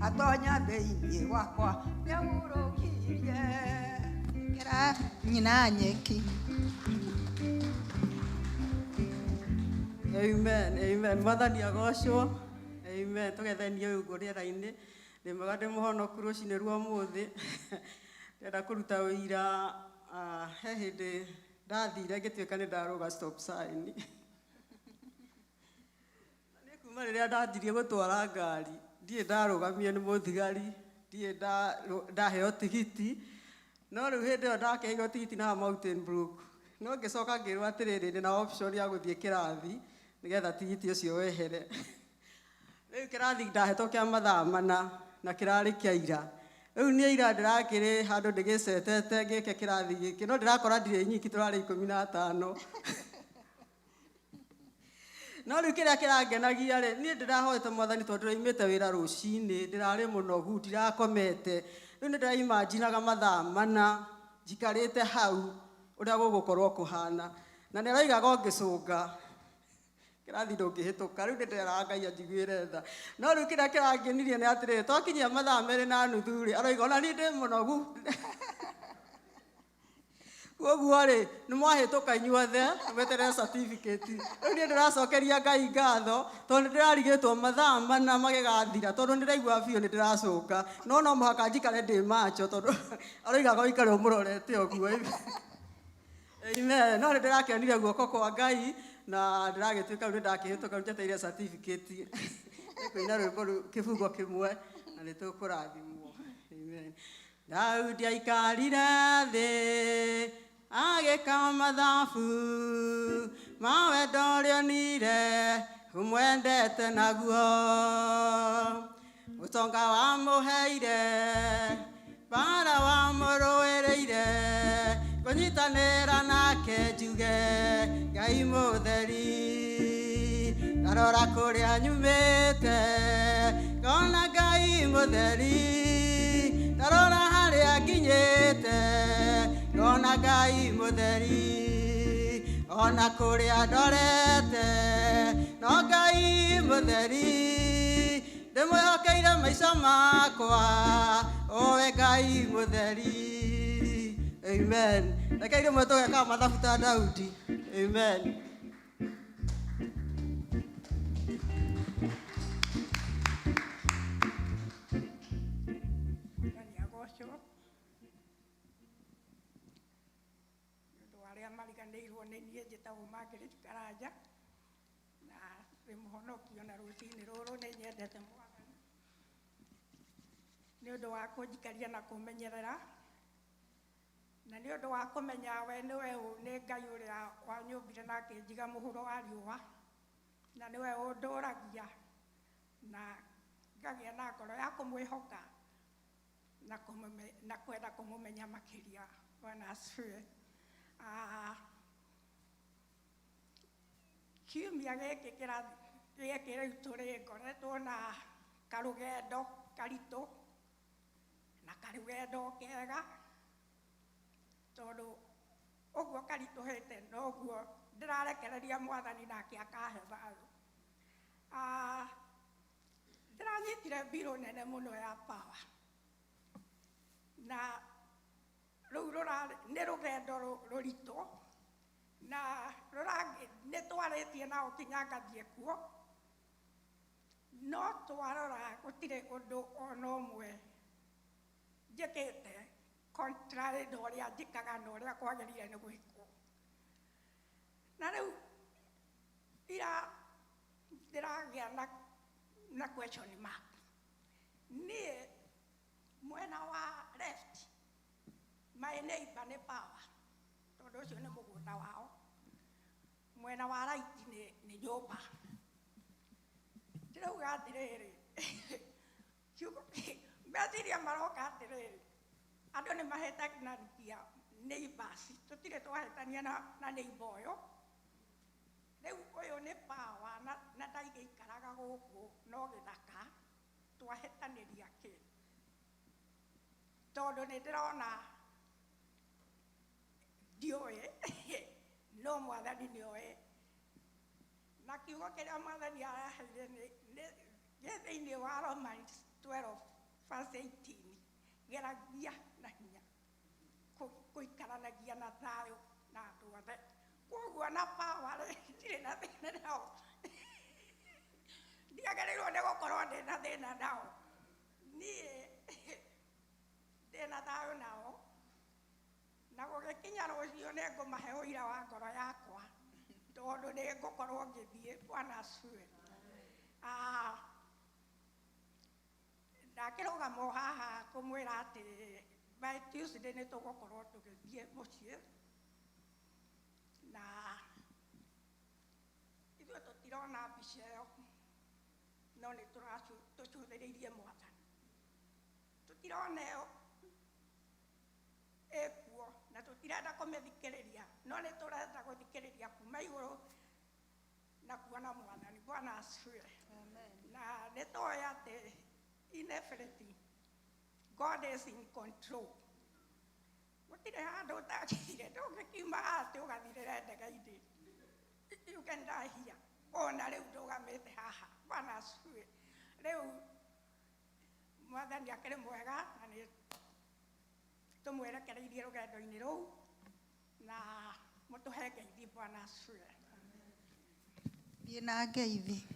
atonya thĩinĩ wakwa nĩahurũkirie. Kera nyina nyeki. Amen, amen. Mwathani agocwo. Amen. Tũgethenie ũguo rĩera-inĩ. Ndĩ mwega ndĩ mũhonoku rũcinĩ rwa ũmũthĩ. Ndĩrenda kũruta ũira, he hĩndĩ ndathire ngĩtuĩka nĩ ndarũga stop sign. Niĩ kuma rĩrĩa ndanjirie gũtwara ngari, ndirĩ ndarũgamio nĩ mũthigari, ndirĩ ndaheo tigiti. No rĩu hĩndĩ ĩyo ndakĩheirwo tigiti na Mountain Brook. No ngĩcoka ngĩrwo atĩrĩrĩ, ndĩna option ya gũthiĩ kĩrathi nĩgetha tigiti ũcio wehere. Rĩu kĩrathi ndahetwo kĩa mathaa mana na kĩrarĩ kĩa ira. Rĩu niĩ ira ndĩrakĩrĩ handũ ndĩgĩcetete ngĩke kĩrathi gĩkĩ, no ndĩrakora ndirĩ nyiki, tũrarĩ 15. No rĩu kĩrĩa kĩrangenagia rĩ, niĩ ndĩrahoete Mwathani tondũ ndĩraumĩte wĩra rũcinĩ, ndĩrarĩ mũnogu, ndirakomete. Rĩu nĩ ndĩraimaginaga mathaa mana njikarĩte hau ũrĩa gũgũkorwo kũhana. Na nĩ aroigaga ũngĩcũnga kĩrathi ndũngĩhĩtũka. Rĩu nĩ ndĩreraga Ngai anjiguĩre tha. No rĩu kĩrĩa kĩrangenirie nĩ atĩrĩrĩ, twakinyia mathaa 2:30 rĩ, aroiga ona niĩ ndĩ mũnogu. Koguo rĩ, nĩ mwahĩtũka inyuothe, mweterere certificate. Rĩu niĩ ndĩracokeria Ngai ngatho, tondũ nĩ ndĩrarigĩtwo mathaa mana magĩgathira, tondũ nĩ ndĩraigua biũ nĩ ndĩracũnga. No no mũhaka njikare ndĩ macho, tondũ aroigaga ũikare ũmũrorete ũguo. Amen. No nĩ ndĩrakenire guoko kwa Ngai, na ndĩragĩtuĩka rĩu nĩ ndakĩhĩtũka, rĩu njetereire certificate. Nĩ kũina rwĩmbo rũu kĩbungo kĩmwe, na nĩ tũkũrathimwo. Amen. Daudi aikarire thĩ agĩka mathabu ma wendo ũrĩa onire ũmwendete naguo, ũtonga wamũheire, mbara wamũrũĩrĩire, kũnyitanĩra nake njuge Ngai mũtheri. Ndarora kũrĩa nyumĩte ngona Ngai mũtheri, ndarora harĩa nginyĩte ngona Ngai mũtheri, ona kũrĩa ndorete no Ngai mũtheri, ndĩmwĩhokeire maica makwa owe Ngai mũtheri. Amen. Reke rĩmwe tũgeka mathabu ta Daudi. Amen. Mwathani agocwo nĩ ũndũ wa arĩa mariganĩirwo nĩ niĩ njĩtagwo Margaret Karanja, na ndĩ mũhonokio na rũcinĩ rũrũ nĩ nyendete Mwathani nĩ ũndũ wa kũnjikaria na kũmenyerera, na nĩ ũndũ wa kũmenya we nĩwe nĩ Ngai ũrĩa wanyũmbire na akĩnjiga mũhuro wa riũa, na nĩwe ũndũragia na ngagĩa na ngoro ya kũmwĩhoka na kwenda kũmũmenya makĩria. Bwana asifiwe. Kiumia gĩkĩ gĩkĩ rĩu tũrĩ ngoretwo na karũgendo karitũ na karũgendo kega, tondũ Ũguo karitũhĩte noguo ndĩrarekereria Mwathani nake akahe thayũ. Ah, ndĩranyitire mbirũ nene mũno ya power na rĩu rũrarĩ nĩ rũgendo rũritũ na nĩ twarĩtie nao kinya ngathiĩ kuo, no twarora gũtirĩ ũndũ ona ũmwe njĩkĩte contrary na ũrĩa njĩkaga na ũrĩa kwagĩrĩire nĩ gwĩkwo. Na rĩu ira ndĩragĩa na question mark. Niĩ mwena wa left, my neighbor nĩ power, tondũ ũcio nĩ mũgũnda wao. Mwena wa right nĩ nyũmba. Ndĩrauga atĩrĩrĩ, kiugo meciria maroka atĩrĩrĩ, andũ nĩ mahĩtanagia neighbors, tũtirĩ twahĩtania na neighbor ũyũ. Rĩu ũyũ nĩ power na ndaigĩikaraga gũkũ no gĩthaka, twahĩtanĩria kĩ? Tondũ nĩ ndĩrona ndiũĩ, no Mwathani nĩoĩ. Na kiugo kĩrĩa Mwathani araheire nĩ gĩ thĩinĩ wa Romans 12 verse 18: geragia na hinya gũikaranagia na thayũ na andũ othe. Koguo na power rĩ, ndirĩ na thĩna nao, ndiagĩrĩirwo nĩ gũkorwo ndĩ na thĩna nao. Niĩ ndĩ na thayũ nao, na gũgĩkinya rũciũ nĩ ngũmahe ũira wa ngoro yakwa, tondũ nĩ ngũkorwo ngĩthiĩ. Bwana asifiwe. Ah, ndakĩrũgama o haha kũmwĩra atĩ by Tuesday nĩ tũgũkorwo tũgĩthiĩ mũciĩ, na ithuĩ tũtirona mbica ĩyo, no nĩ tũcũthĩrĩirie Mwathani. Tũtirona ĩyo ĩkuo na tũtirenda kũmĩthikĩrĩria, no nĩ tũrenda gũthikĩrĩria kuma igũrũ na kuona Mwathani. Bwana asifiwe. Na nĩ tũĩ atĩ in everything God is in control. Gũtirĩ handũ ũtagĩire, ndũngĩkiuma haha atĩ ũgathirĩre ndege-inĩ. You can die here. Ona rĩu ndũgamĩte haha. Bwana asifiwe. Rĩu Mwathani akĩrĩ mwega na nĩ tũmwerekereirie rũgendo-inĩ rũu, na mũtũhe ngeithi. Bwana asifiwe. Thiĩ na ngeithi,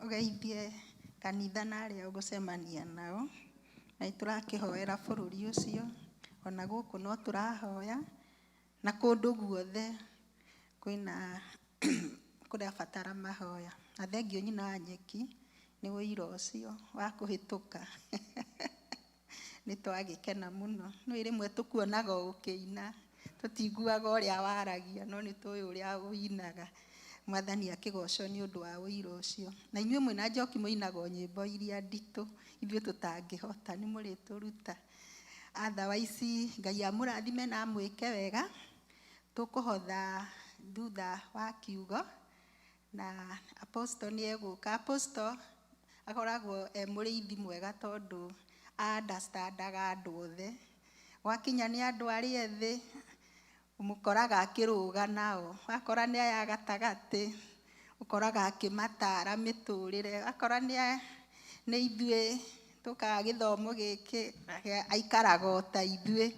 ũgeithie kanitha na arĩa ũgũcemania nao. Na nĩ tũrakĩhoera bũrũri ũcio, ona gũkũ no tũrahoya, na kũndũ guothe kwĩna kũrabatara mahoya. Na thengiũ nyina wa nyeki nĩ ũira ũcio wa kũhĩtũka, nĩ twagĩkena mũno. Nĩ rĩmwe tũkuonaga o ũkĩina, tũtiguaga ũrĩa waragia, no nĩ tũĩ ũrĩa ũinaga. Mwathani akĩgocwo nĩ ũndũ wa ũira ũcio. Na inyuĩ mwĩna Njoki mũinaga o nyĩmbo iria nditũ ithuĩ tũtangĩhota, nĩ mũrĩtũruta. Otherwise, Ngai amũrathime na amwĩke wega. Tũkũhotha thutha wa kiugo na apostle nĩ egũka. Apostle akoragwo e mũrĩithi mwega, tondũ understandaga andũ othe. Gwakinya nĩ andũ arĩa ethĩ, ũmũkoraga akĩrũga nao. Wakora nĩ aya gatagatĩ, ũkoraga akĩmatara mĩtũrĩre. Wakora nĩ ithuĩ tũkaga gĩthomo gĩkĩ, aikaraga o ta ithuĩ.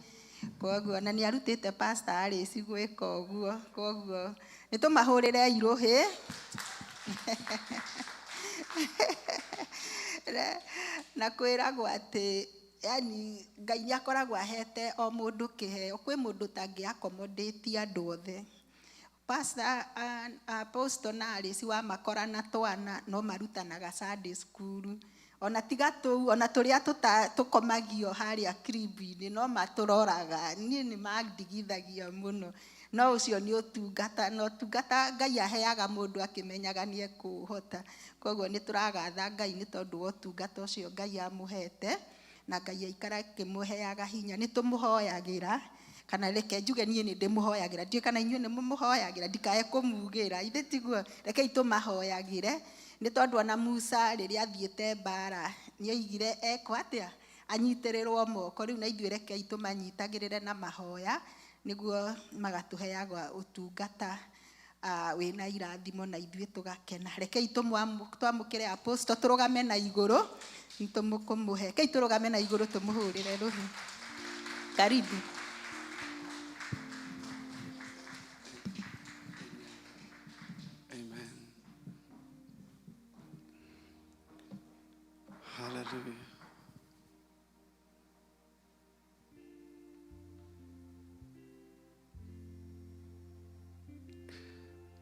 Koguo na nĩ arutĩte Pastor Alice gwĩka ũguo. Koguo nĩ tũmahũrĩre irũhĩ. Na kwĩragwo atĩ yani Ngai nĩ akoragwo ahete o mũndũ kĩheo. Kwĩ mũndũ ũtangĩ accommodate andũ othe. Pastor, apostle na Alice wamakora na twana no marutanaga Sunday school, ona tiga tũu, ona tũrĩa tũkomagio harĩa crib-inĩ no matũroraga. Niĩ nĩ mandigithagia mũno, no ũcio nĩ ũtungata, na ũtungata Ngai aheaga mũndũ akĩmenyaga nĩ ekũũhota. Koguo nĩ tũragatha Ngai nĩ tondũ wa ũtungata ũcio Ngai amũhete, na Ngai aikara akĩmũheaga hinya. Nĩ tũmũhoyagĩra, kana reke njuge niĩ nĩ ndĩmũhoyagĩra. Ndiũĩ kana inyuĩ nĩ mũmũhoyagĩra, ndikae kũmugĩra. Ithe tiguo? Rekei tũmahoyagĩre, nĩ tondũ ona Musa rĩrĩa athiĩte mbara nĩ oigire ekwo atĩa, anyitĩrĩrwo moko. Rĩu na ithuĩ rekei tũmanyitagĩrĩre na mahoya. Nĩguo magatũheaga ũtungata wĩna irathimo na ithuĩ tũgakena. Rekei twamũkĩre apostle, tũrũgame na igũrũ nĩtũmũkũmũhe. Rekei tũrũgame na igũrũ tũmũhũrĩre rũhĩ. Karibu. Amen. Hallelujah.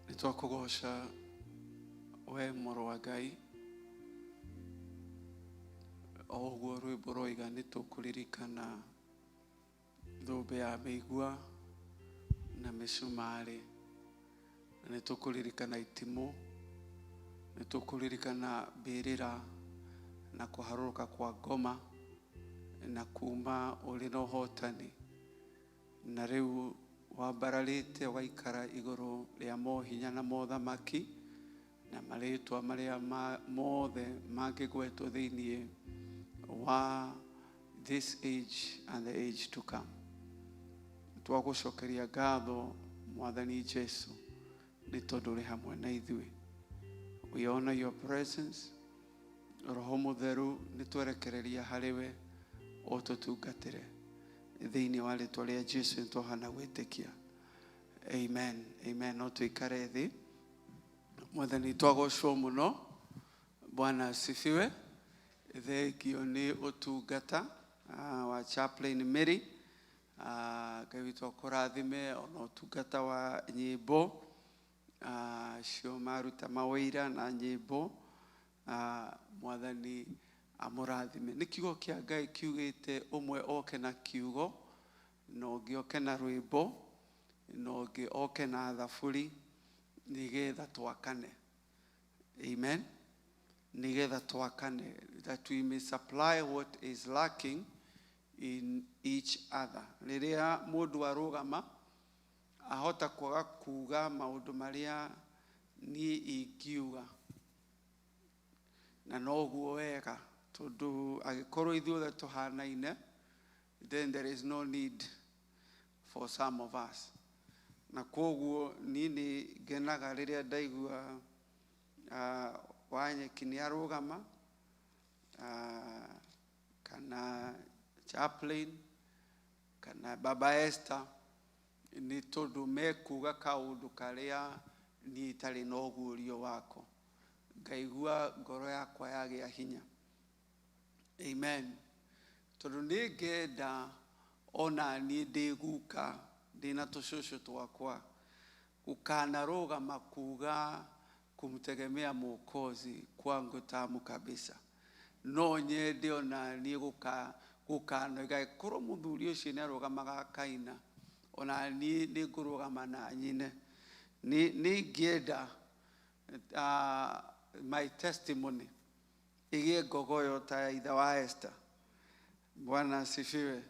Nĩ twakũgoca we mũrũ wa Ngai, o ũguo rwĩmbo roiga nĩ tũkũririkana thũmbĩ ya mĩigua na mĩcumarĩ, na nĩ tũkũririkana itimũ, nĩ tũkũririkana mbĩrĩra na kũharũrũka kwa ngoma na kuma ũrĩ na ũhotani, na rĩu wambararĩte ũgaikara igũrũ rĩa mohinya na mothamaki na marĩtwa marĩa mothe mangĩgwetwo thĩinĩ wa this age and the age to come. Twagũcokeria ngatho Mwathani Jesu nĩ tondũ ũrĩ hamwe na ithuĩ. We honor your presence. Roho Mũtheru nĩ twerekereria harĩ we ũtũtungatĩre thĩinĩ wa rĩtwa rĩa Jesu nĩ twahana gwĩtĩkia. Amen. Amen. No tũikare thĩ. Mwathani twagocwo mũno. Bwana asifiwe. Thengio nĩ ũtungata wa Chaplain Mary. Ngai witũ akũrathime ona ũtungata wa nyĩmbo acio maruta mawĩira na nyĩmbo. Mwathani amũrathime. Nĩ kiugo kĩa Ngai kiugĩte ũmwe oke na kiugo na ũngĩ oke na rwĩmbo na ũngĩ oke na thaburi nĩgetha twakane. Amen. Nĩgetha twakane, that we may supply what is lacking in each other. Rĩrĩa mũndũ arũgama ahota kwaga kuga maũndũ marĩa niĩ ingiuga, na noguo wega tondũ angĩkorwo ithuothe tũhanaine, then there is no need for some of us. Na kwoguo niĩ nĩ ngenaga rĩrĩa ndaigua Wanyeki nĩ arũgama kana Chaplain kana Baba Esther, nĩ tondũ mekuga kaũndũ karĩa niĩ itarĩ na ũguũrio wako, ngaigua ngoro yakwa yagĩa hinya. Amen. Tondũ nĩ ngenda ona niĩ ndĩ guka ndĩna tũcũcũ twakwa gũkanarũgama kuga kumtegemea Mwokozi kwangu tamu kabisa. No nyende ona niĩ gũkanoiga korwo mũthuri ũcio nĩ arũgamaga akaina, ona niĩ nĩ ngũrũgama na nyine. Nĩ ingĩenda my testimony ĩgĩe ngogoyo ta ya ithe wa Esther. Bwana asifiwe.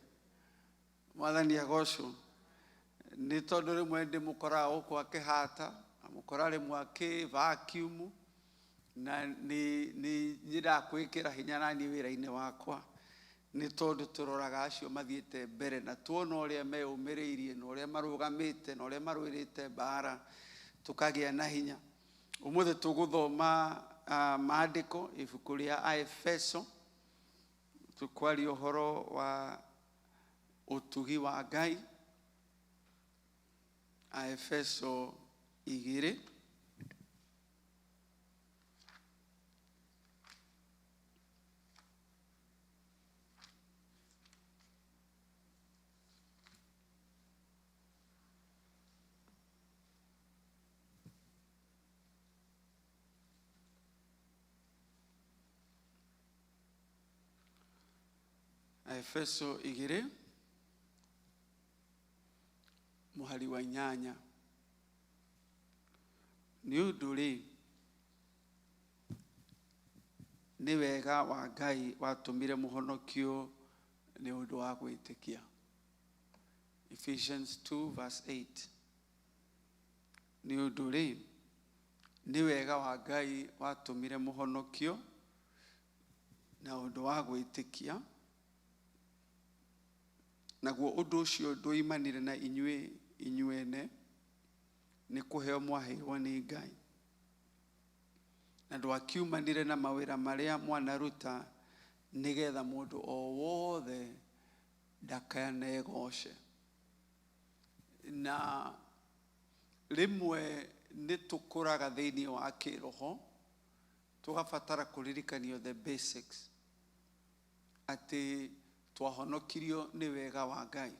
Mwathani agocwo. Nĩ tondũ rĩmwe ndĩmũkoraga gũkũ akĩhata, amũkora rĩmwe akĩ vacuum, na nĩ nyendaga kwĩkĩra hinya naniĩ wĩra-inĩ wakwa, nĩ tondũ tũroraga acio mathiĩte mbere na tuona ũrĩa meyũmĩrĩirie na ũrĩa marũgamĩte na ũrĩa marũĩrĩte mbara, tũkagĩa na hinya. Ũmũthĩ tũgũthoma maandĩko ibuku rĩa Aefeso, tũkwaria ũhoro wa ũtugi wa Ngai. Aefeso 2. Aefeso 2 mũhari wa 8. Nĩ ũndũ rĩ, nĩ wega wa Ngai watũmire mũhonokio nĩ ũndũ wa gwĩtĩkia. Ephesians 2 verse 8. Nĩ ũndũ rĩ, nĩ wega wa Ngai watũmire mũhonokio na ũndũ wa gwĩtĩkia, Naguo ũndũ ũcio ndwoimanire na inyuĩ inyuene, nĩ kũheo mwaheirwo nĩ Ngai. Na ndwakiumanire na mawĩra marĩa mwanaruta, nĩgetha mũndũ o wothe ndakanegoce. Na rĩmwe nĩ tũkũraga thĩinĩ wa kĩroho, tũgabatara kũririkanio the basics, atĩ twahonokirio nĩ wega wa Ngai.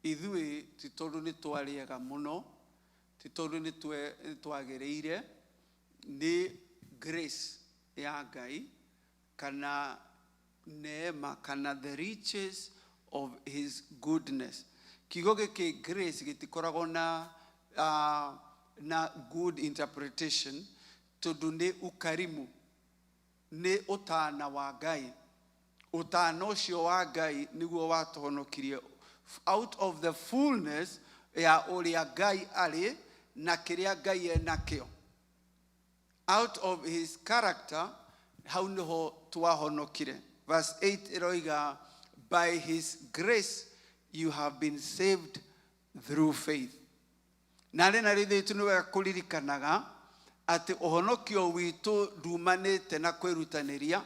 Ithuĩ ti tondũ nĩ twarĩega mũno, ti tondũ nĩ twagĩrĩire, nĩ grace ya Ngai, kana neema, kana the riches of his goodness. Kiugo gĩkĩ grace gĩtikoragwo na good interpretation, tondũ nĩ ukarimu, nĩ ũtana wa Ngai. Ũtana ũcio wa Ngai nĩguo watũhonokirie out of the fullness ya ũrĩa Ngai arĩ na kĩrĩa Ngai enakĩo, out of his character, hau nĩho twahonokire. Verse 8 ĩroiga, "By his grace you have been saved through faith." Na rĩ na rĩthĩ nĩ wega kũririkanaga atĩ ũhonokio witũ ndumanĩte na kwĩrutanĩria,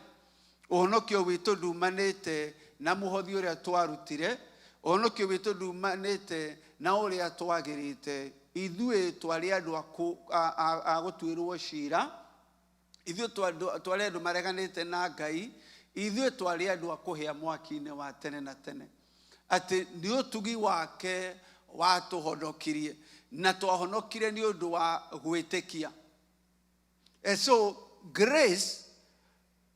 ũhonokio witũ ndumanĩte na mũhothi ũrĩa twarutire, ũhonokio witũ ndumanĩte na ũrĩa twagĩrĩte. Ithuĩ twarĩ andũ a gũtuĩrwo cira, ithuĩ twarĩ andũ mareganĩte na Ngai, ithuĩ twarĩ andũ a kũhĩa mwaki-inĩ wa tene na tene. Atĩ nĩ ũtugi wake watũhonokirie, na twahonokire nĩ ũndũ wa gwĩtĩkia. And so grace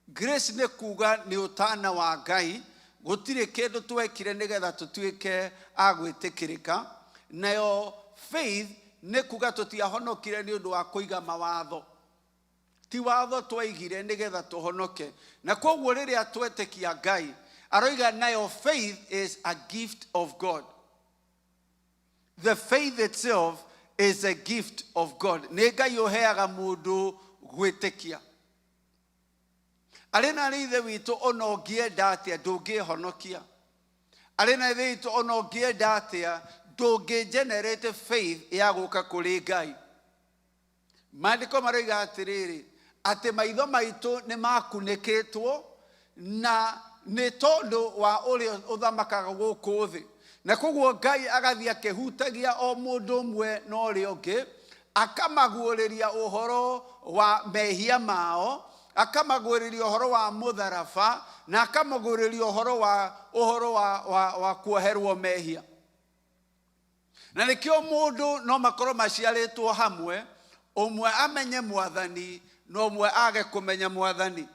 nĩ kuga nĩ ũtana wa Ngai. Gũtirĩ kĩndũ twekire nĩgetha tũtuĩke a gwĩtĩkĩrĩka. Nayo faith nĩ kuga tũtiahonokire nĩ ũndũ wa kũiga mawatho, ti watho twaigire nĩgetha tũhonoke. Na koguo rĩrĩa twetĩkia Ngai, aroiga nayo faith is a gift of God. The faith itself is a gift of God. Nĩ Ngai ũheaga mũndũ gwĩtĩkia. Arĩ na arĩ ithe witũ, ona ũngĩenda atĩa ndũngĩhonokia. Arĩ na ithe witũ, ona ũngĩenda atĩa ndũngĩ generate faith ya gũka kũrĩ Ngai. Maandĩko maroiga atĩrĩrĩ, atĩ maitho maitũ nĩ makunĩkĩtwo na nĩ tondũ wa ũrĩa ũthamakaga gũkũ thĩ, na koguo Ngai agathiĩ akĩhutagia o mũndũ ũmwe na ũrĩa ũngĩ, akamaguũrĩria ũhoro wa mehia mao, akamaguũrĩria ũhoro wa mũtharaba, na akamaguũrĩria ũhoro wa kuoherwo mehia. Na nĩkĩo mũndũ no makorwo maciarĩtwo hamwe, ũmwe amenye Mwathani na ũmwe age kũmenya Mwathani.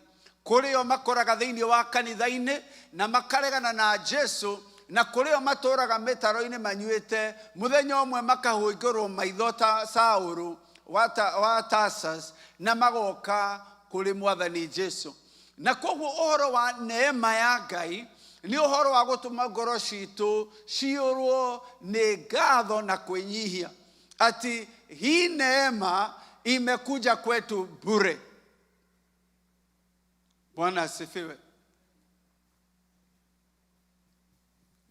Kũrĩ o makoraga thĩinĩ wa kanitha-inĩ na makaregana na Jesu, na kũrĩ o matũraga mĩtaro-inĩ manyuĩte. Mũthenya ũmwe makahingũrwo maitho ta Saũlũ wa Tarsus, na magoka kũrĩ Mwathani Jesu. Na koguo ũhoro wa neema ya Ngai nĩ ũhoro wa gũtũma ngoro citũ ciyũrwo nĩ ngatho na kwĩnyihia, ati hii neema imekuja kwetu bure. Bwana asifiwe.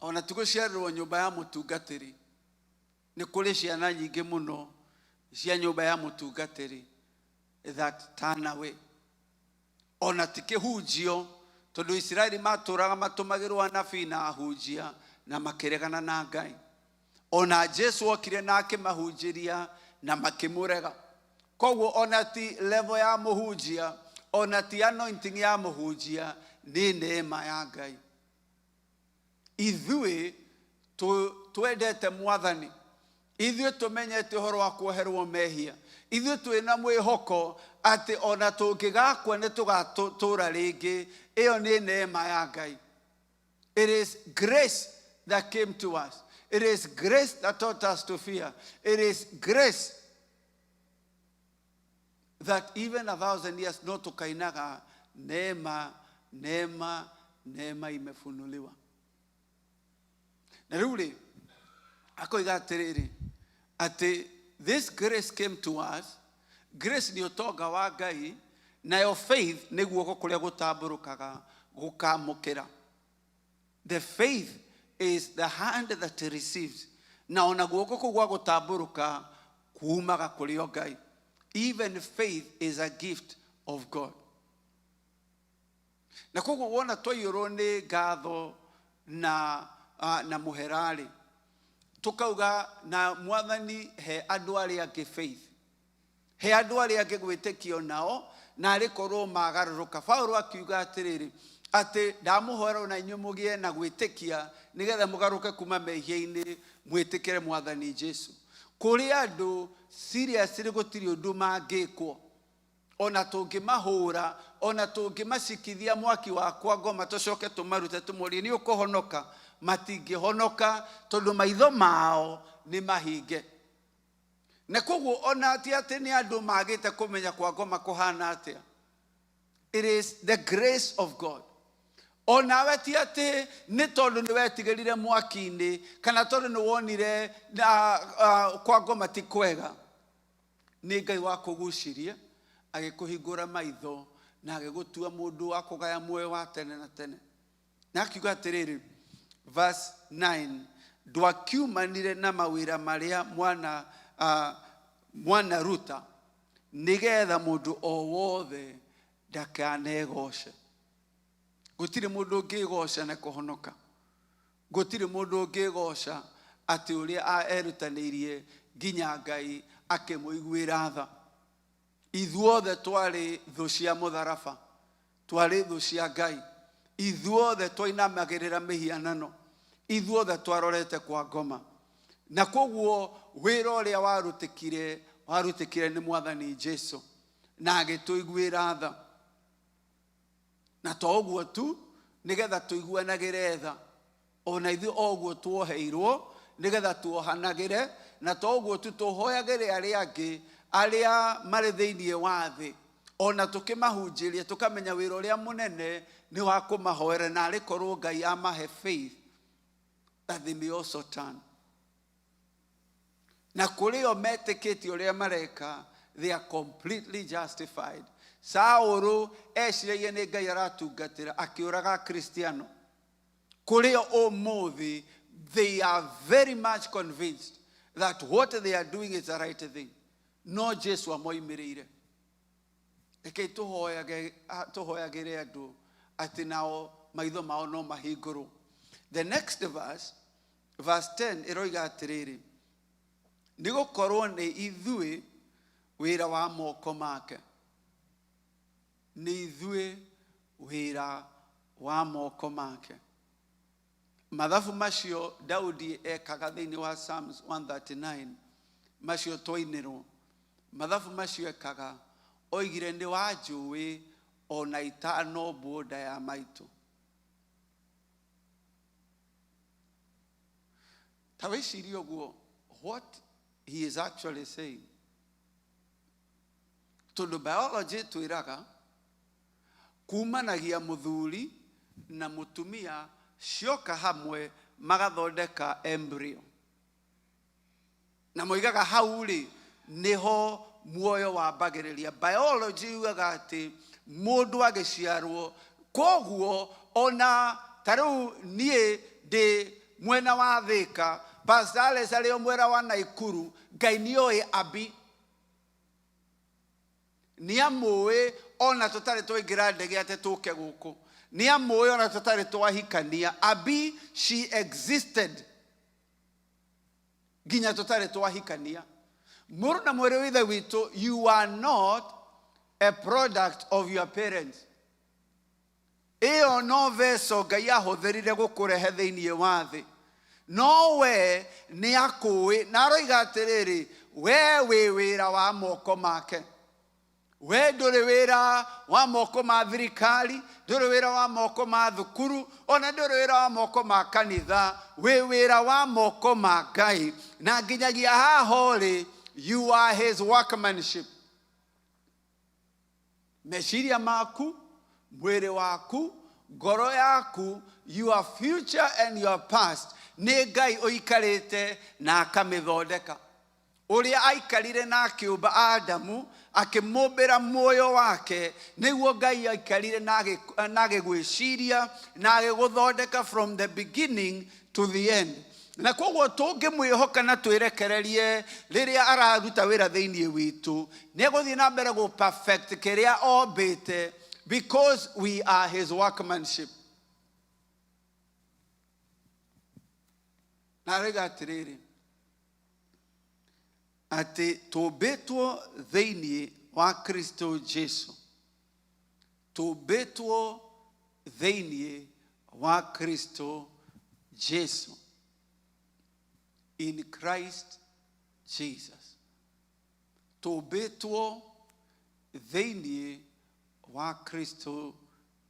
Ona tũgũciarĩrwo nyũmba ya mũtungatĩri, nĩ kũrĩ ciana nyingĩ mũno cia nyũmba ya mũtungatĩri that turn away. Ona ti kĩhunjio, tondũ Isiraeli matũraga matũmagĩrwo anabii na ahunjia na makĩregana na Ngai. Ona Jesu okire na akĩmahunjĩria na makĩmũrega. Koguo ona ti level ya mũhunjia, ona ti anointing ya mũhunjia, nĩ neema ya Ngai. Ithuĩ twendete Mwathani, ithuĩ tũmenyete ũhoro wa kuoherwo mehia, ithuĩ twĩna mwĩhoko atĩ ona tũngĩgakua nĩ tũgatũra rĩngĩ, ĩyo nĩ neema ya Ngai. It is grace that came to us. It is grace that taught us to fear. It is grace that even 1,000 years no tukainaga, "Neema, neema, neema imefunuliwa." Na rĩu rĩ, akoiga atĩrĩrĩ, atĩ this grace came to us. Grace nĩ ũtonga wa Ngai, nayo faith nĩ guoko kũrĩa gũtambũrũkaga gũkamũkĩra. The faith is the hand that receives. Na ona guoko kũu gwa gũtambũrũka kuumaga kũrĩ o Ngai. Even faith is a gift of God. Na koguo wona twaiyũrwo nĩ ngatho na, na mũhera-rĩ, tũkauga na Mwathani he andũ arĩa angĩ faith. He andũ arĩa angĩ gwĩtĩkio nao, na arĩ korwo magarũrũka. Paulo akiuga atĩrĩrĩ, atĩ ndamũhoera ona inyuĩ mũgĩe na gwĩtĩkia, nĩgetha mũgarũke kuma mehia-inĩ, mwĩtĩkĩre Mwathani Jesu. Kũrĩ andũ seriously gũtirĩ ũndũ mangĩkwo. Ona tũngĩmahũra, ona tũngĩmacikithia mwaki wa kwa ngoma, tũcoke tũmarute tũmorie nĩ ũkũhonoka, matingĩhonoka tondũ maitho mao nĩ mahinge. Na koguo ona ti atĩ nĩ andũ magĩte kũmenya kwa ngoma kũhana atĩa. It is the grace of God. Onawe ti atĩ nĩ tondũ nĩ wetigĩrire mwaki-inĩ kana tondũ nĩ wonire kwa ngoma ti kwega. Nĩ Ngai wakũgucirie, agĩkũhingũra maitho na agĩgũtua mũndũ wa kũgaya muoyo wa tene na tene. Na akiuga atĩrĩrĩ, verse 9, ndwakiumanire na mawĩra marĩa mwanaruta, nĩgetha mũndũ o wothe ndakanegoce. Gũtirĩ mũndũ ũngĩgoca na kũhonoka. Gũtirĩ mũndũ ũngĩgoca atĩ ũrĩa erutanĩirie nginya Ngai akĩmũiguĩra tha. Ithuothe twarĩ thũ cia mũtharaba, twarĩ thũ cia Ngai. Ithuothe twainamagĩrĩra mĩhianano, ithuothe twarorete kwa ngoma. Na koguo wĩra ũrĩa warutĩkire, warutĩkire nĩ Mwathani Jesu, na agĩtũiguĩra tha. Na to ũguo tu, nĩgetha tũiguanagĩre tha. Ona ithuĩ o ũguo tuoheirwo, nĩgetha tuohanagĩre. Na to ũguo tu, tũhoyagĩre arĩa angĩ arĩa marĩ thĩinĩ wa thĩ. Ona tũkĩmahunjĩria, tũkamenya wĩra ũrĩa mũnene nĩ wa kũmahoera, na arĩ korwo Ngai amahe faith that they may also turn. Na kũrĩ o metĩkĩtie ũrĩa mareka, they are completely justified. Saũlũ eciragia nĩ Ngai aratungatĩra, akĩũraga Kristiano. Kũrĩ o ũmũthĩ, they are very much convinced that what they are doing is the right thing. No Jesu amoimĩrĩire. Rekei tũhoyagĩre andũ atĩ nao maitho mao no mahingũrwo. The next verse, verse 10, ĩroiga atĩrĩrĩ, nĩ gũkorwo nĩ ithuĩ wĩra wa moko make. Nĩ ithuĩ wĩra wa moko make. Mathabu macio Daudi ekaga thĩinĩ wa Psalms 139, macio twainĩrwo. Mathabu macio ekaga, oigire nĩ wanjũĩ ona itanombwo nda ya maitũ. Ta wĩcirie ũguo, what he is actually saying. Tondũ biology twĩraga kumanagia mũthuri na mũtumia cioka hamwe magathondeka embryo. Na moigaga hau rĩ, nĩho muoyo wambagĩrĩria. Biology yugaga atĩ mũndũ agĩciarwo, koguo ona ta rĩu niĩ ndĩ mwena wa Thĩka, Pastor Alex arĩ o mwena wa Naikuru, Ngai nĩoĩ Abi. Nĩamũĩ ona tũtarĩ twaingĩra ndege atĩ tũke gũkũ. Nĩamũĩ ona tũtarĩ twahikania. Abi, she existed nginya tũtarĩ twahikania. Mũrũ na mwarĩ wa ithe witũ, you are not a product of your parents. Ĩyo no vessel Ngai ahũthĩrire gũkũrehe thĩinĩ wa thĩ. No we nĩ akũĩ, na aroiga atĩrĩrĩ, we wĩ wĩra wa moko make. We ndũrĩ wĩra wa moko ma thirikari, ndũrĩ wĩra wa moko ma thukuru, ona ndũrĩ wĩra wa moko ma kanitha, wĩ wĩra wa moko ma Ngai. Na nginyagia haha ũrĩ, you are his workmanship. Meciria maku, mwĩrĩ waku, ngoro yaku, your future and your past, nĩ Ngai ũikarĩte na akamĩthondeka. Ũrĩa aikarire na akĩũmba Adamu, akĩmũmbĩra muoyo wake, nĩguo Ngai aikarire na agĩgwĩciria na agĩgũthondeka from the beginning to the end. Na koguo tũngĩmwĩhoka na twĩrekererie rĩrĩa araruta wĩra thĩinĩ witũ, nĩ egũthiĩ na mbere gũ perfect kĩrĩa ombĩte, because we are his workmanship. Na aroiga atĩrĩrĩ, atĩ tũmbĩtwo thĩinĩ wa Kristo Jesu, tũmbĩtwo thĩinĩ wa Kristo Jesu, in Christ Jesus, tũmbĩtwo thĩinĩ wa Kristo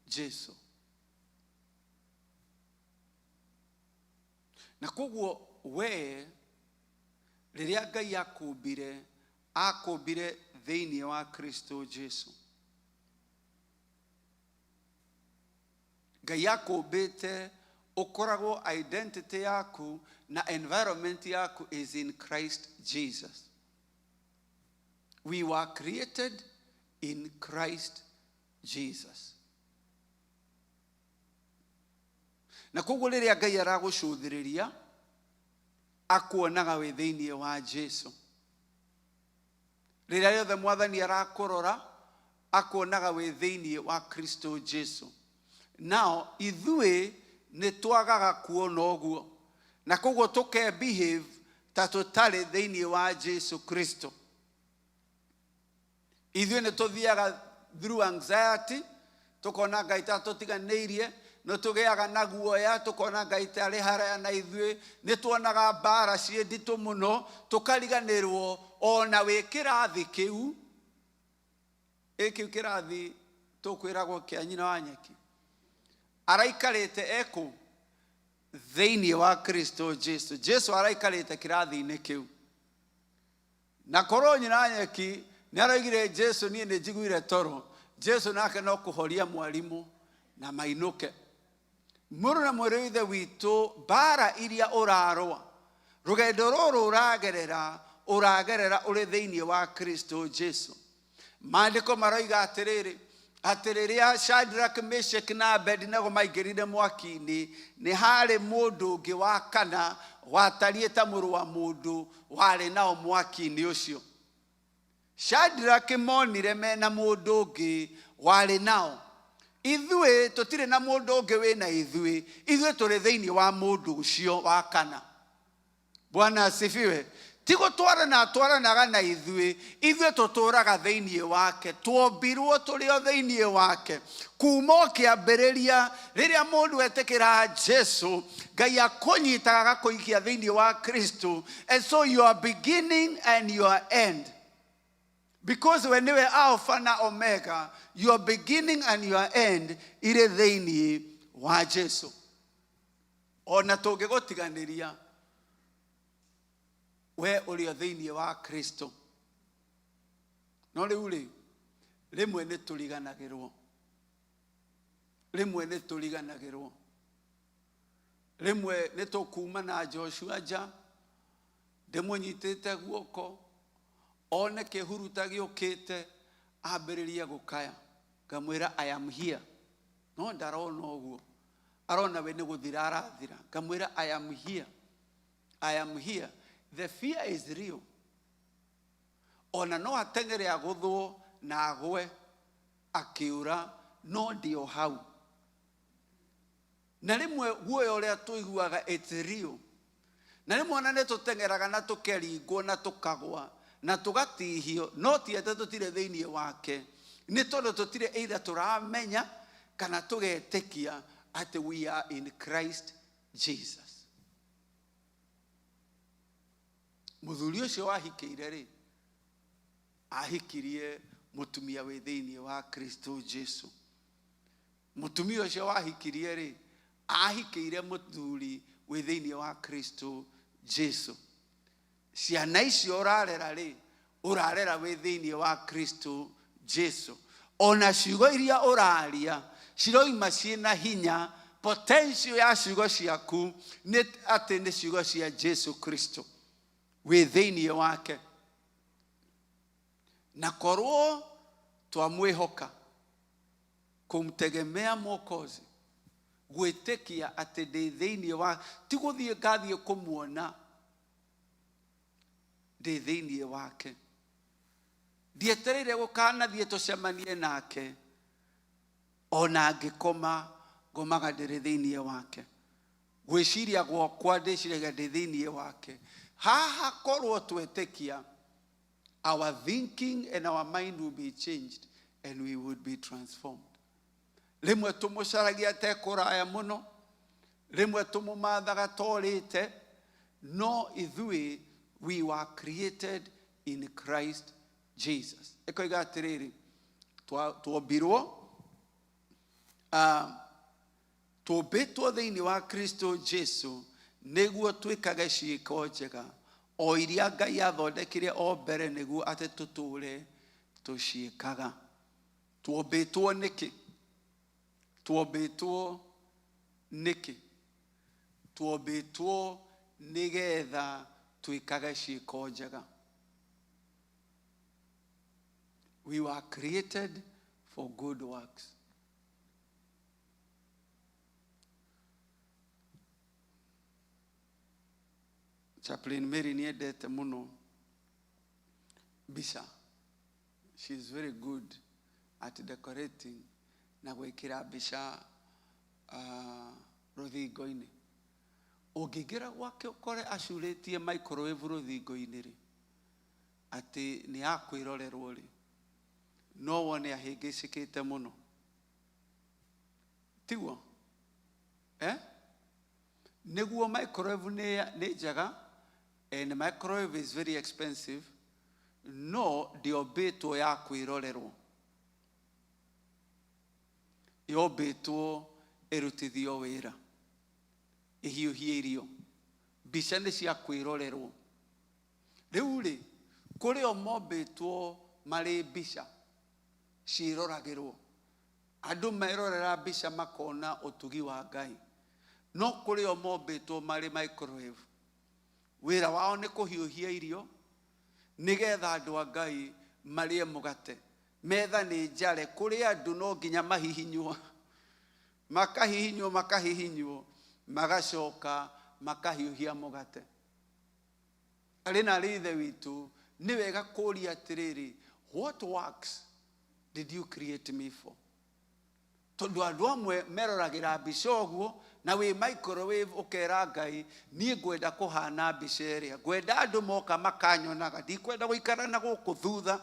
Jesu. Na koguo we rĩrĩa Ngai akũmbire, akũmbire thĩinĩ wa Kristo Jesu. Ngai akũmbĩte ũkoragwo identity yaku na environment yaku is in Christ Jesus. We were created in Christ Jesus. Na koguo rĩrĩa Ngai aragũcũthĩrĩria, akuonaga wĩ thĩinĩ wa Jesu. Rĩrĩa rĩothe Mwathani arakũrora, akuonaga wĩ thĩinĩ wa Kristo Jesu. Nao ithuĩ nĩ twagaga kuona ũguo, na koguo tũke behave ta tũtarĩ thĩinĩ wa Jesu Kristo. Ithuĩ nĩ tũthiaga through anxiety, tũkona Ngai ta tũtiganĩirie, nĩ tũgĩaga na guoya, tũkona Ngai ta arĩ haraya na ithuĩ, nĩ tuonaga mbara ciĩ nditũ mũno, tũkariganĩrwo ona wĩ kĩrathi kĩu. Ĩ kĩu kĩrathi tũkwĩragwo kĩa nyina wa nyeki, araikarĩte ekũ thĩinĩ wa Kristo Jesu. Jesu araikarĩte kĩrathi-inĩ kĩu, na korwo nyina nyeki nĩ aroigire Jesu niĩ nĩ njiguire toro, Jesu nake no kũhoria mwarimũ na mainũke. Mũrũ na mwarĩ wa ithe witũ, mbara iria ũrarũa, rũgendo rũrũ ũragerera, ũragerera ũrĩ thĩinĩ wa Kristo Jesu. Maandĩko maroiga atĩrĩrĩ, atĩ rĩrĩa Shadrach, Meshach na Abednego maingĩrire mwaki-inĩ, nĩ harĩ mũndũ ũngĩ wa kana watariĩ ta mũrũ wa mũndũ warĩ nao mwaki-inĩ ũcio. Shadrach monire mena mũndũ ũngĩ warĩ nao. Ithuĩ tũtirĩ na mũndũ ũngĩ wĩna ithuĩ, ithuĩ tũrĩ thĩinĩ wa mũndũ ũcio wa kana. Bwana asifiwe. Ti gũtwarana atwaranaga na ithuĩ, ithuĩ tũtũraga thĩinĩ wake, twombirwo tũrĩ o thĩinĩ wake kuma o kĩambĩrĩria. Rĩrĩa mũndũ etĩkĩra Jesu, Ngai akũnyitaga agakũikia thĩinĩ wa Kristo, and so your beginning and your end, because we nĩwe Alpha na Omega, your beginning and your end irĩ thĩinĩ wa Jesu. Ona tũngĩgũtiganĩria, we ũrĩ o thĩinĩ wa Kristo. No rĩu rĩ, rĩmwe nĩ tũriganagĩrwo, rĩmwe nĩ tũriganagĩrwo, rĩmwe nĩ tũkuma na Joshua nja, ndĩmũnyitĩte guoko, one kĩhuruta gĩũkĩte, ambĩrĩrie gũkaya, ngamwĩra I am here. No ndarona ũguo, arona we nĩ gũthira arathira. Ngamwĩra I am here, I am here. The fear is real. Ona no ateng'ere agũthwo na agwe akĩũra, no ndĩ o hau. Na rĩmwe guoya ũrĩa tũiguaga, it's real. Na rĩmwe ona nĩ tũteng'eraga na tũkeringwo na tũkagwa na tũgatihio, no ti atĩ tũtirĩ thĩinĩ wake, nĩ tondũ tũtirĩ either tũramenya kana tũgetĩkia atĩ we are in Christ Jesus. Mũthuri ũcio wahikĩire rĩ, ahikirie mũtumia wĩ thĩinĩ wa Kristo Jesu. Mũtumia ũcio wahikirie rĩ, ahikĩire mũthuri wĩ thĩinĩ wa Kristo Jesu. Ciana icio ũrarera rĩ, ũrarera wĩ thĩinĩ wa Kristo Jesu. Ona ciugo iria ũraria ciroima ciĩna hinya, potential ya ciugo ciaku nĩ atĩ nĩ ciugo cia Jesu Kristo. Wĩ thĩinĩ wake. Na korwo twamwĩhoka, kumtegemea Mwokozi, gwĩtĩkia atĩ ndĩ thĩinĩ wa, ti gũthiĩ ngathiĩ kũmuona, ndĩ thĩinĩ wake. Ndietereire gũkanathiĩ tũcemanie nake, ona ngĩkoma ngomaga ndĩrĩ thĩinĩ wake. Gwĩciria gwakwa ndĩciragia ndĩ thĩinĩ wake. Haha korwo twetĩkia, our thinking and our mind will be changed and we would be transformed. Rĩmwe tũmũcaragia te kũraya mũno, rĩmwe tũmũmathaga torĩte, no ithuĩ we were created in Christ Jesus. Ĩkoiga atĩrĩrĩ, twombirwo, tũmbĩtwo thĩinĩ wa Kristo Jesu nĩguo twĩkage ciĩko njega o iria Ngai athondekire o mbere nĩguo atĩ tũtũũre tũciĩkaga. Twombĩtwo nĩkĩ? Twombĩtwo nĩkĩ? Twombĩtwo nĩgetha twĩkage ciĩko njega. We were created for good works. Chaplain Mary nĩendete mũno mbica. She is very good at decorating na gwĩkĩra mbica rũthingo-inĩ. Ũngĩingĩra gwake ũkore acurĩtie microwave rũthingo-inĩ rĩ, atĩ nĩ ya kwĩrorerwo rĩ, no wone ahĩngĩcĩkĩte mũno. Tiguo? Eh? Nĩguo microwave nĩ njega, and microwave is very expensive, no ndĩombĩtwo ya kwĩrorerwo. Yombĩtwo ĩrutithio wĩra, ĩhiũhie irio. Mbica nĩ cia kwĩrorerwo. Rĩu rĩ, kũrĩ o mombĩtwo marĩ mbica ciĩroragĩrwo. Andũ merorera mbica makona ũtugi wa Ngai. No kũrĩ o mombĩtwo marĩ microwave. Wĩra wao nĩ kũhiũhia irio nĩgetha andũ a Ngai marĩe mũgate. Metha nĩ njare, kũrĩ andũ no nginya mahihinywo. Makahihinywo, makahihinywo, magacoka makahiũhia mũgate. Arĩ na arĩ ithe witũ, nĩ wega kũũria atĩrĩrĩ, what works did you create me for? Tondũ andũ amwe meroragĩra mbica ũguo, na wĩ microwave ũkera Ngai, niĩ ngwenda kũhana mbica ĩrĩa, ngwenda andũ moka makanyonaga, ndikwenda gũikara na gũkũ thutha,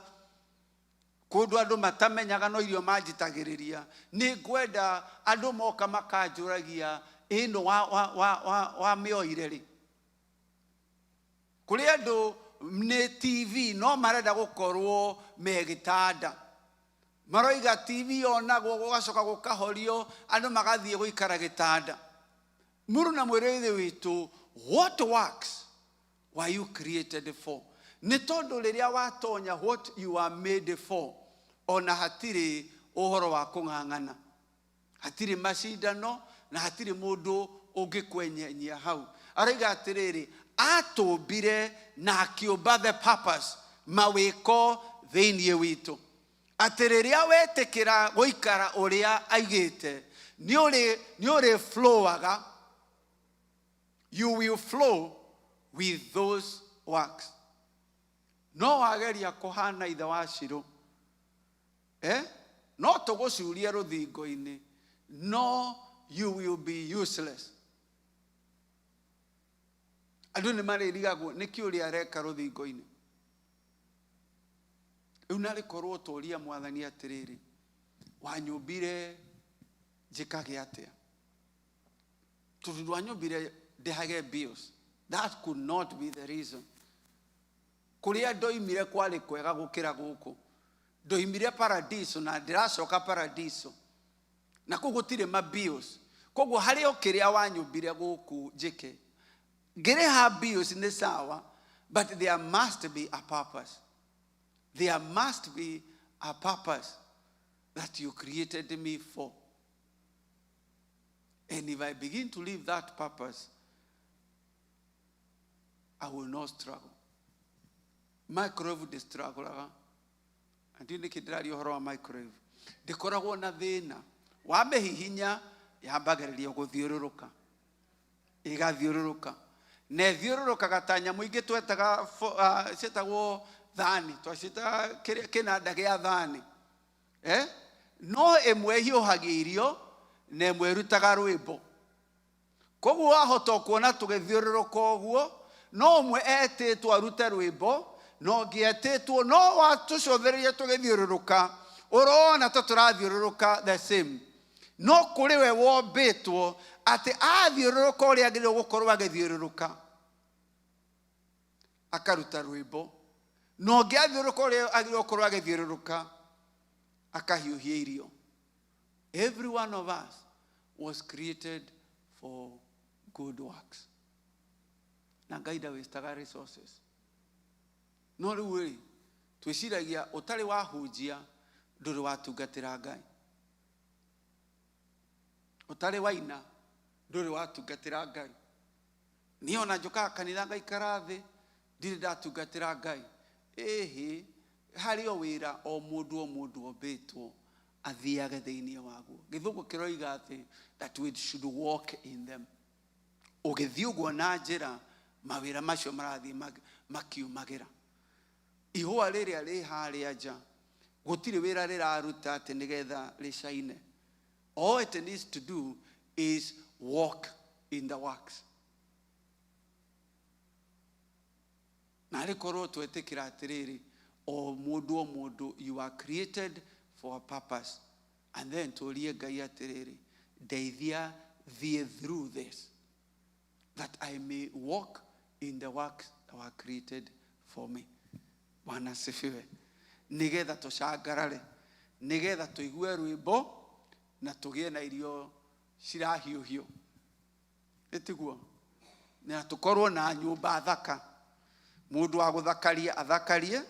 kũndũ andũ matamenyaga no irio manjitagĩrĩria. Nĩ ngwenda andũ moka makanjũragia, ĩno wa mĩoire rĩ. Kũrĩ andũ nĩ TV no marenda gũkorwo me gĩtanda. Maroiga TV yonagwo gũgacoka gũkahorio, andũ magathiĩ gũikara gĩtanda. Mũrũ na mwĩrĩ ithe witũ, what works were you created for? Nĩ tondũ rĩrĩa watonya what you are made for, ona hatirĩ ũhoro wa kũng'ang'ana, hatirĩ macindano na hatirĩ mũndũ ũngĩkwenyenyia hau. Aroiga atĩrĩrĩ, atũmbire na akĩũmba the purpose, mawĩko thĩinĩ witũ. Atĩ rĩrĩa wetĩkĩra gũikara ũrĩa aigĩte, nĩ ũrĩ flowaga. You will flow with those works. No wageria kũhana ithe wa Shiro, No tũgũcurie rũthingo-inĩ, no you will be useless. Andũ nĩ marĩrigagwo nĩkĩ ũrĩa areka rũthingo-inĩ. Rĩu narĩ korwo tũria Mwathani atĩrĩrĩ, wanyũmbire njĩkage atĩa? Tondũ ndwanyũmbire ndĩhage bills. That could not be the reason. Kũrĩa ndoimire kwarĩ kwega gũkĩra gũkũ. Ndoimire paradiso na ndĩracoka paradiso. Na kũu gũtirĩ ma bills. Koguo harĩ o kĩrĩa wanyũmbire gũkũ njĩke. Ngĩrĩha bills nĩ sawa, but there must be a purpose. There must be a purpose that you created me for. And if I begin to live that purpose, I will not struggle. Microwave ndĩstragũraga. Na ndiũĩ nĩkĩ ndĩraria ũhoro wa microwave. Ndĩkoragwo na thĩna. Wamĩhihinya yambagĩrĩria gũthiũrũrũka. Ĩgathiũrũrũka. Na ĩthiũrũrũkaga ta nyamũ ingĩ twetaga ciĩtagwo thani. Twaciĩtaga kĩnanda gĩa thani. Eh? No ĩmwe ĩhiũhagia irio na ĩmwe ĩrutaga rwĩmbo. Koguo wahota kuona tũgĩthiũrũrũka ũguo, no ũmwe etĩtwo arute rwĩmbo, na ũngĩ etĩtwo, no watũcũthĩrĩria tũgĩthiũrũrũka, ũrona ta tũrathiũrũrũka the same. No kũrĩ we wombĩtwo atĩ athiũrũrũka ũrĩa agĩrĩirwo gũkorwo agĩthiũrũrũka, akaruta rwĩmbo. Na ũngĩ athiũrũrũka ũrĩa agĩrĩirwo gũkorwo agĩthiũrũrũka, akahiũhia irio. Every one of us was created for good works. Na Ngai ndawĩstaga resources. No rĩu rĩ, twĩciragia ũtarĩ wahunjia ndũrĩ watungatĩra Ngai. Ũtarĩ waina ndũrĩ watungatĩra Ngai. Niĩ ona njũkaga kanitha ngaikara thĩ, ndirĩ ndatungatĩra Ngai. Ĩhĩ, harĩ o wĩra o mũndũ o mũndũ ombĩtwo athiage thĩinĩ waguo. Gĩthũngũ kĩroiga atĩ that we should walk in them. Ũgĩthiĩ ũguo na njĩra, mawĩra macio marathiĩ makiumagĩra. Ihũa rĩrĩa rĩ harĩa nja, gũtirĩ wĩra rĩraruta atĩ nĩgetha rĩcaine. All it needs to do is walk in the works. Na arĩ korwo twetĩkĩra atĩrĩrĩ, o mũndũ o mũndũ, you are created for a purpose. And then tũrie Ngai atĩrĩrĩ, ndeithia thiĩ through this, that I may walk in the works that were created for me. Bwana asifiwe. Nĩgetha tũcangarare, nĩgetha tũigue rwĩmbo na tũgĩe na irio cirahiũhio. Ĩtiguo? Na tũkorwo na nyũmba thaka. Mũndũ wa gũthakaria athakarie.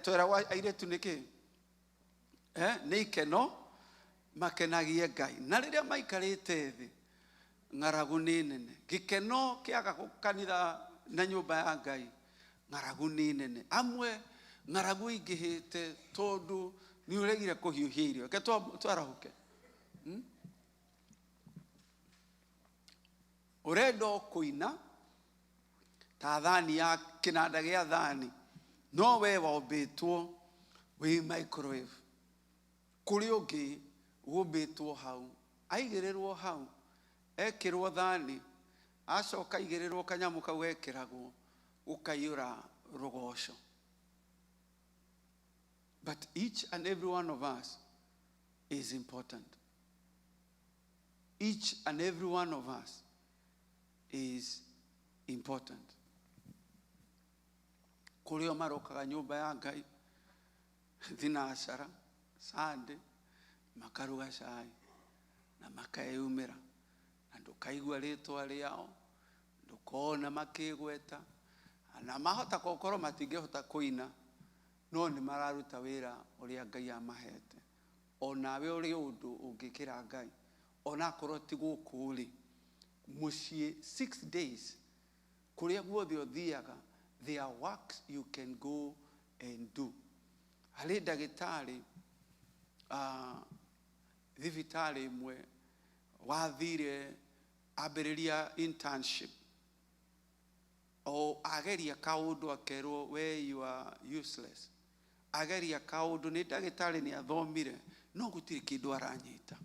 Tweragwo airĩtu nĩkĩ? Nĩ ikeno makenagie Ngai. Na rĩrĩa maikarĩte thĩ, ng'aragu nĩ nene. Gĩkeno kĩaga kanitha na nyũmba ya Ngai, ng'aragu nĩ nene. Amwe ng'aragu ĩingĩhĩte tondũ nĩ ũregire kũhiũhia irio. Reke twarahũke. Ũrenda o kũina ta thani ya kĩnanda gĩa thani, no we wombĩtwo wĩ microwave. Kũrĩ ũngĩ wombĩtwo hau, aigĩrĩrwo hau, ekĩrwo thani, acoka aigĩrĩrwo kanyamũ kau gekĩragwo, gũkaiyũra rũgoco. But each and every one of us is important. Each and every one of us is important. Kũrĩ o marokaga nyũmba ya Ngai, thinacara, Sunday, makaruga cai, na makeyumĩra. Na ndũkaigua rĩtwa rĩao, ndũkona makĩgweta, na mahota gũkorwo matingĩhota kũina, no nĩ mararuta wĩra ũrĩa Ngai amahete. Onawe ũrĩ ũndũ ũngĩkĩra Ngai, onakorwo ti gũkũ rĩ, mũciĩ 6 days, kũrĩa guothe ũthiaga, there are works you can go and do. Harĩ ndagĩtarĩ, thibitarĩ ĩmwe wathire ambĩrĩria internship. O ageria kaũndũ akerwo we you are useless. Ageria kaũndũ nĩ ndagĩtarĩ nĩ athomire, no gũtirĩ kĩndũ aranyita.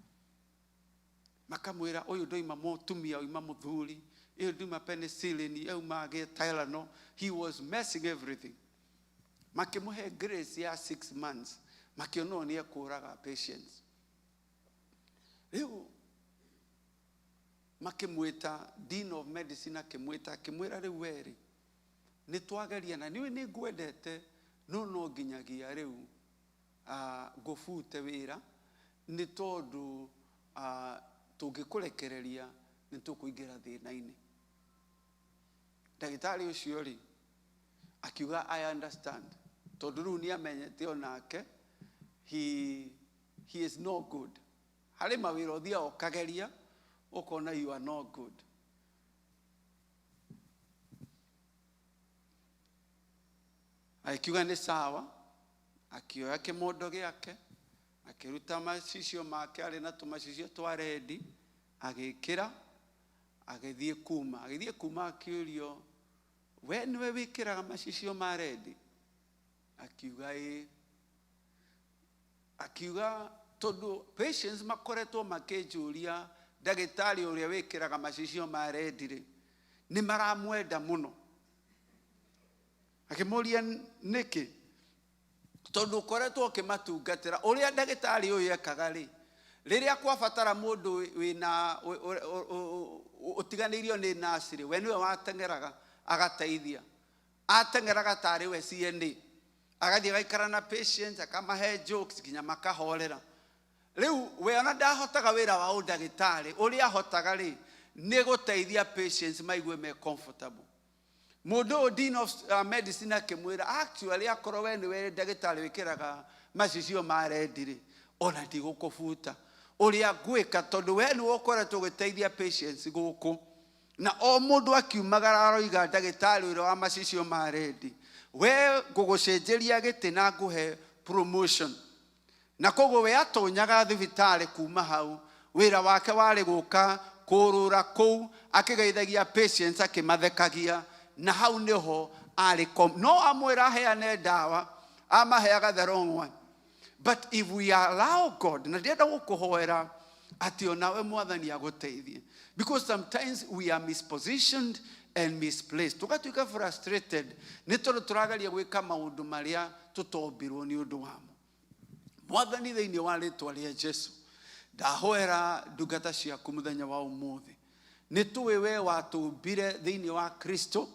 Makamwĩra ũyũ ndoima mũtumia oima mũthuri, ũyũ ndoima penicillin, auma agĩe Tylenol. He was messing everything. Makĩmũhe grace ya 6 months, makĩona ũyũ nĩ ekũraga patients. Rĩu makĩmwĩta Dean of Medicine, akĩmwĩta akĩmwĩra rĩu werĩ nĩ twageria na niĩ nĩ ngwendete no no nginyagia rĩu ngũbute wĩra nĩ tondũ tũngĩkũrekereria nĩ tũkũingĩra thĩna-inĩ. Ndagĩtarĩ ũcio rĩ akiuga I understand, tondũ rĩu nĩ amenyete onake he is no good. Harĩ mawĩra ũthiaga ũkageria ũkona you are no good. Agĩkiuga nĩ sawa, akĩoya kĩmondo gĩake, akĩruta macicio make, arĩ na tũmacicio twa rendi, agĩkĩra, agĩthiĩ kuma. Agĩthiĩ kuma akĩũrio, we nĩwe wĩkĩraga macicio ma rendi? Akiuga ĩĩ. Akiuga tondũ patients makoretwo makĩnjũria ndagĩtarĩ ũrĩa wĩkĩraga macicio ma rendi rĩ, nĩ maramwenda mũno. Akĩmũria nĩkĩ? Tondũ ũkoretwo ũkĩmatungatĩra. Ũrĩa ndagĩtarĩ ũyũ ekaga rĩ, rĩrĩa kwabatara mũndũ wĩna ũtiganĩirio nĩ nurse rĩ, we nĩwe wateng'eraga agateithia. Ateng'eraga tarĩ we CNA. Agathiĩ agaikara na patients, akamahe jokes nginya makahorera. Rĩu we ona ndahotaga wĩra wa ũndagĩtarĩ, ũrĩa ahotaga rĩ, nĩ gũteithia patients maigue me comfortable. Mũndũ ũyũ dean of medicine akĩmwĩra, actually akorwo we nĩwe ndagĩtarĩ wĩkĩraga macicio ma rendi rĩ, ona ndigũkũbuta. Ũrĩa ngwĩka, tondũ we nĩwe ũkoretwo ũgĩteithia patients gũkũ, na o mũndũ akiumagara aroiga ndagĩtarĩ ũrĩa wa macicio ma rendi, we ngũgũcenjeria gĩtĩ na ngũhe promotion. Na koguo we atonyaga thibitarĩ kuma hau, wĩra wake warĩ gũka kũrũra kũu akĩgeithagia patients, akĩmathekagia, na hau nĩho arĩ no amwĩra aheane ndawa, amaheaga the wrong one. But if we allow God, na ndĩrenda gũkũhoera atĩ onawe Mwathani agũteithie, because sometimes we are mispositioned and misplaced, tũgatuĩka frustrated nĩ tondũ tũrageria gwĩka maũndũ marĩa tũtombirwo nĩ ũndũ wamo. Mwathani, thĩinĩ wa rĩtwa rĩa Jesu, ndahoera ndungata ciaku mũthenya wa ũmũthĩ. Nĩ tũĩ we watũmbire thĩinĩ wa Kristo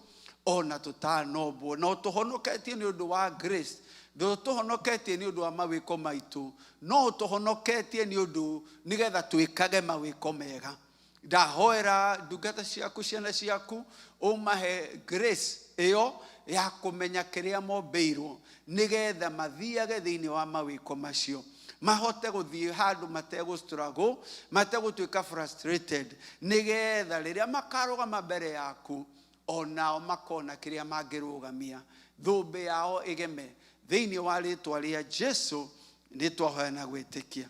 ona tũtanombwo, na ũtũhonoketie nĩ ũndũ wa grace. Ndũtũhonoketie nĩ ũndũ wa mawĩko maitũ, no ũtũhonoketie nĩ ũndũ nĩgetha twĩkage mawĩko mega. Ndahoera ndungata ciaku, ciana ciaku, ũmahe grace ĩyo ya kũmenya kĩrĩa mombĩirwo, nĩgetha mathiage thĩinĩ wa mawĩko macio, mahote gũthiĩ handũ mategũ struggle, mategũtuĩka frustrated, nĩgetha rĩrĩa makarũgama mbere yaku, onao makona kĩrĩa mangĩrũgamia, thũmbĩ yao ĩgeme. Thĩinĩ wa rĩtwa rĩa Jesu nĩ twahoya na gwĩtĩkia,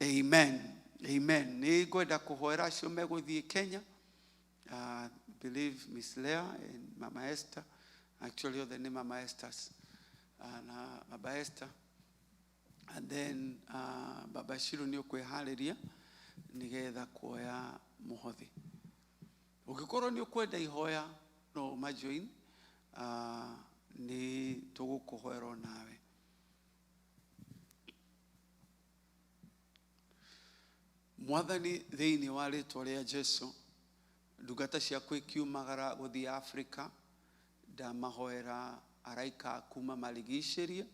amen, amen. Nĩ ngwenda kũhoera acio megũthiĩ Kenya. Believe Miss Leah and Mama Esther, actually othe nĩ Mama Esther's, na Baba Esther, and then Baba Shiru nĩ ũkwĩharĩria nĩgetha kuoya mũhothi. Ũngĩkorwo nĩ ũkwenda ihoya, no ũmajoin, nĩ tũgũkũhoera onawe. Mwathani, thĩinĩ wa rĩtwa rĩa Jesu, ndungata ciaku ikiumagara gũthiĩ Afrika, ndamahoera araika kuma marigicĩrie,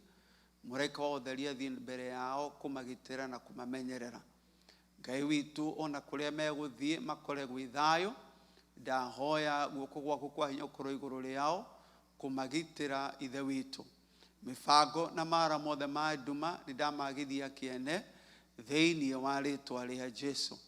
mũraika wa ũtheri athiĩ mbere yao kũmagitĩra na kũmamenyerera. Ngai witũ, ona kũrĩa megũthiĩ makore gwĩ thayũ. Ndahoya guoko gwaku kwa hinya ũkorwo igũrũ rĩao kũmagitĩra. Ithe witũ, mĩbango na mara mothe ma nduma nĩ ndamagithia kĩene thĩinĩ wa rĩtwa rĩa Jesu.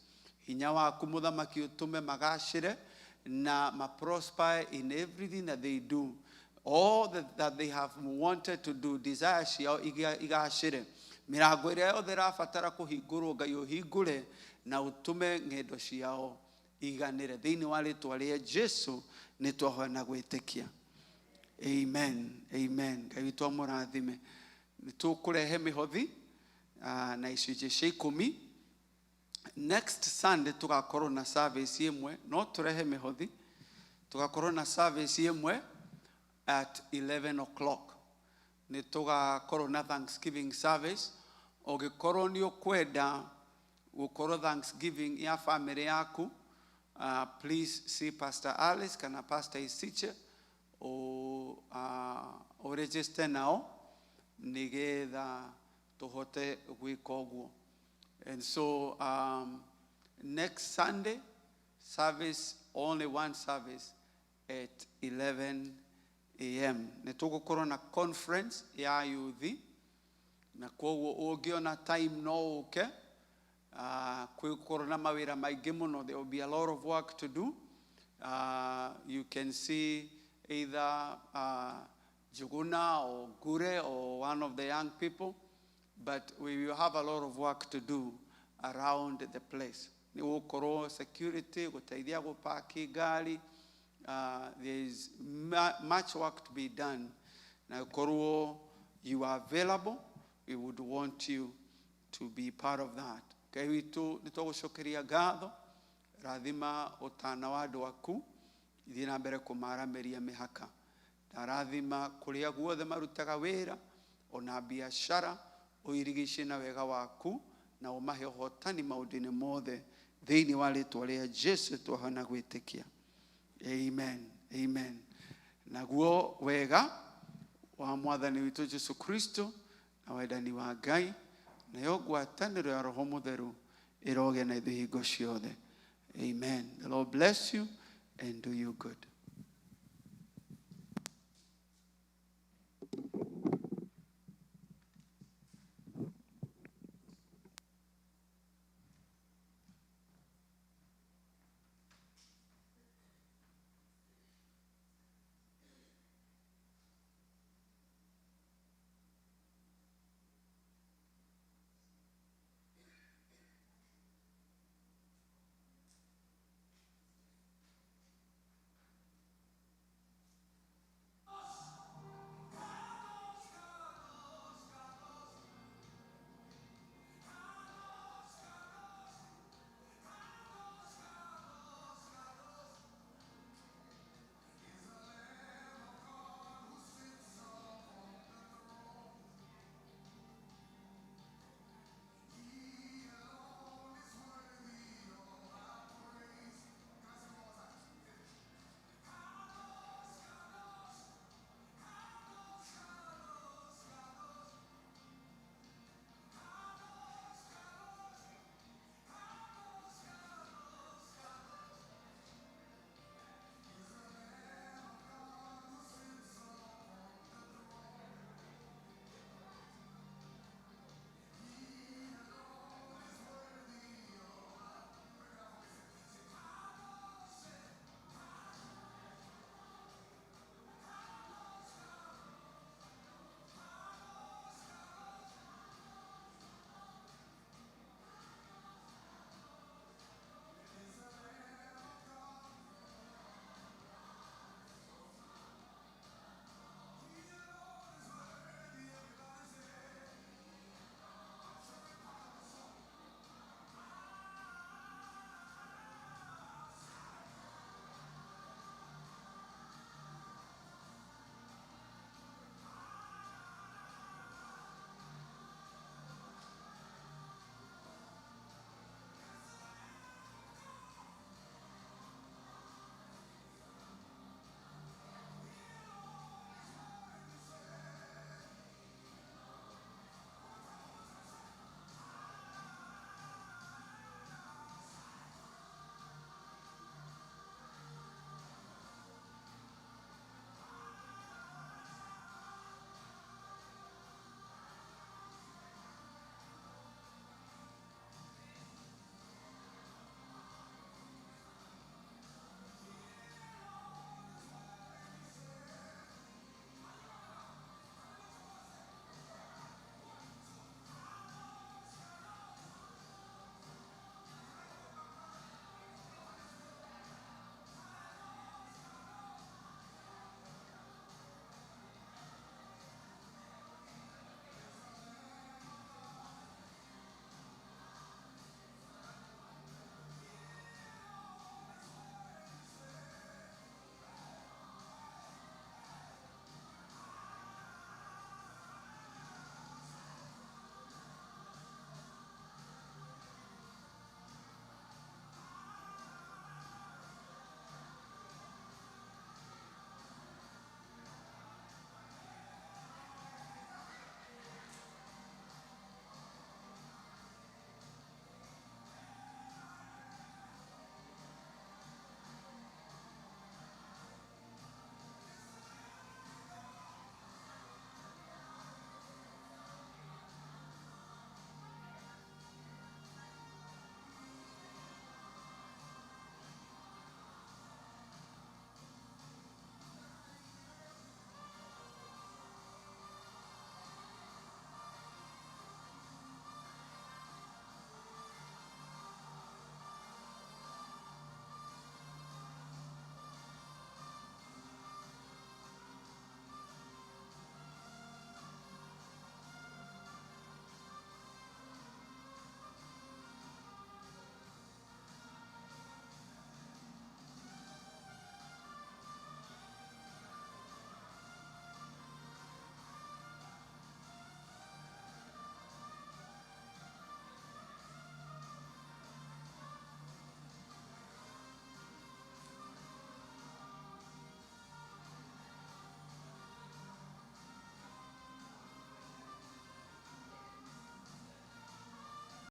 Hinya waku, Mũthamaki, ũtũme magacĩre na ma prosper in everything that they do, all that they have wanted to do, desire ciao igacĩre. Mĩrango ĩrĩa yothe ĩrabatara kũhingũrwo, Ngai, ũhingũre na ũtũme ng'endo ciao iganĩre. Thĩinĩ wa rĩtwa rĩa Jesu nĩ twahoya na gwĩtĩkia, amen, amen. Ngai witũ amũrathime. Nĩ tũkũrehe mĩhothi na icunjĩ cia 10. Next Sunday tũgakorwo na service ĩmwe, no tũrehe mĩhothi. Tũgakorwo na service ĩmwe at 11 o'clock, nĩ tũgakorwo na thanksgiving service. Ũngĩkorwo nĩ ũkwenda gũkorwo thanksgiving ya family yaku, please see Pastor Alice kana Pastor Isiche, o register nao nĩgetha tũhote gwĩka ũguo. And so next Sunday service, only one service at 11 a.m. Nĩ tũgũkorwo na conference ya youth, na koguo ũngĩona time no ũke. Kwĩgũkorwo na mawĩra maingĩ mũno. There will be a lot of work to do. You can see either Njuguna or Gure or one of the young people, but we will have a lot of work to do around the place. Nĩ gũkorwo security, gũteithia gũpaki ngari, there is much work to be done. Na gũkorwo you are available, we would want you to be part of that. Ngai witũ, nĩ twagũcokeria ngatho, rathima ũtana wa andũ aku, ithiĩ na mbere kũmaramĩria mĩhaka. Ndarathima kũrĩa guothe marutaga wĩra, ona biacara, ũirigicie na wega waku, na ũmahe ũhotani maũndũ-inĩ mothe, thĩinĩ wa rĩtwa rĩa Jesu twahana gwĩtĩkia. Amen. Amen. Naguo wega wa Mwathani witũ Jesu Kristo na wendani wa Ngai nayo ngwatanĩro ya Roho Mũtheru ĩrogĩa na ithuĩ hingo ciothe. Amen. The Lord bless you and do you good.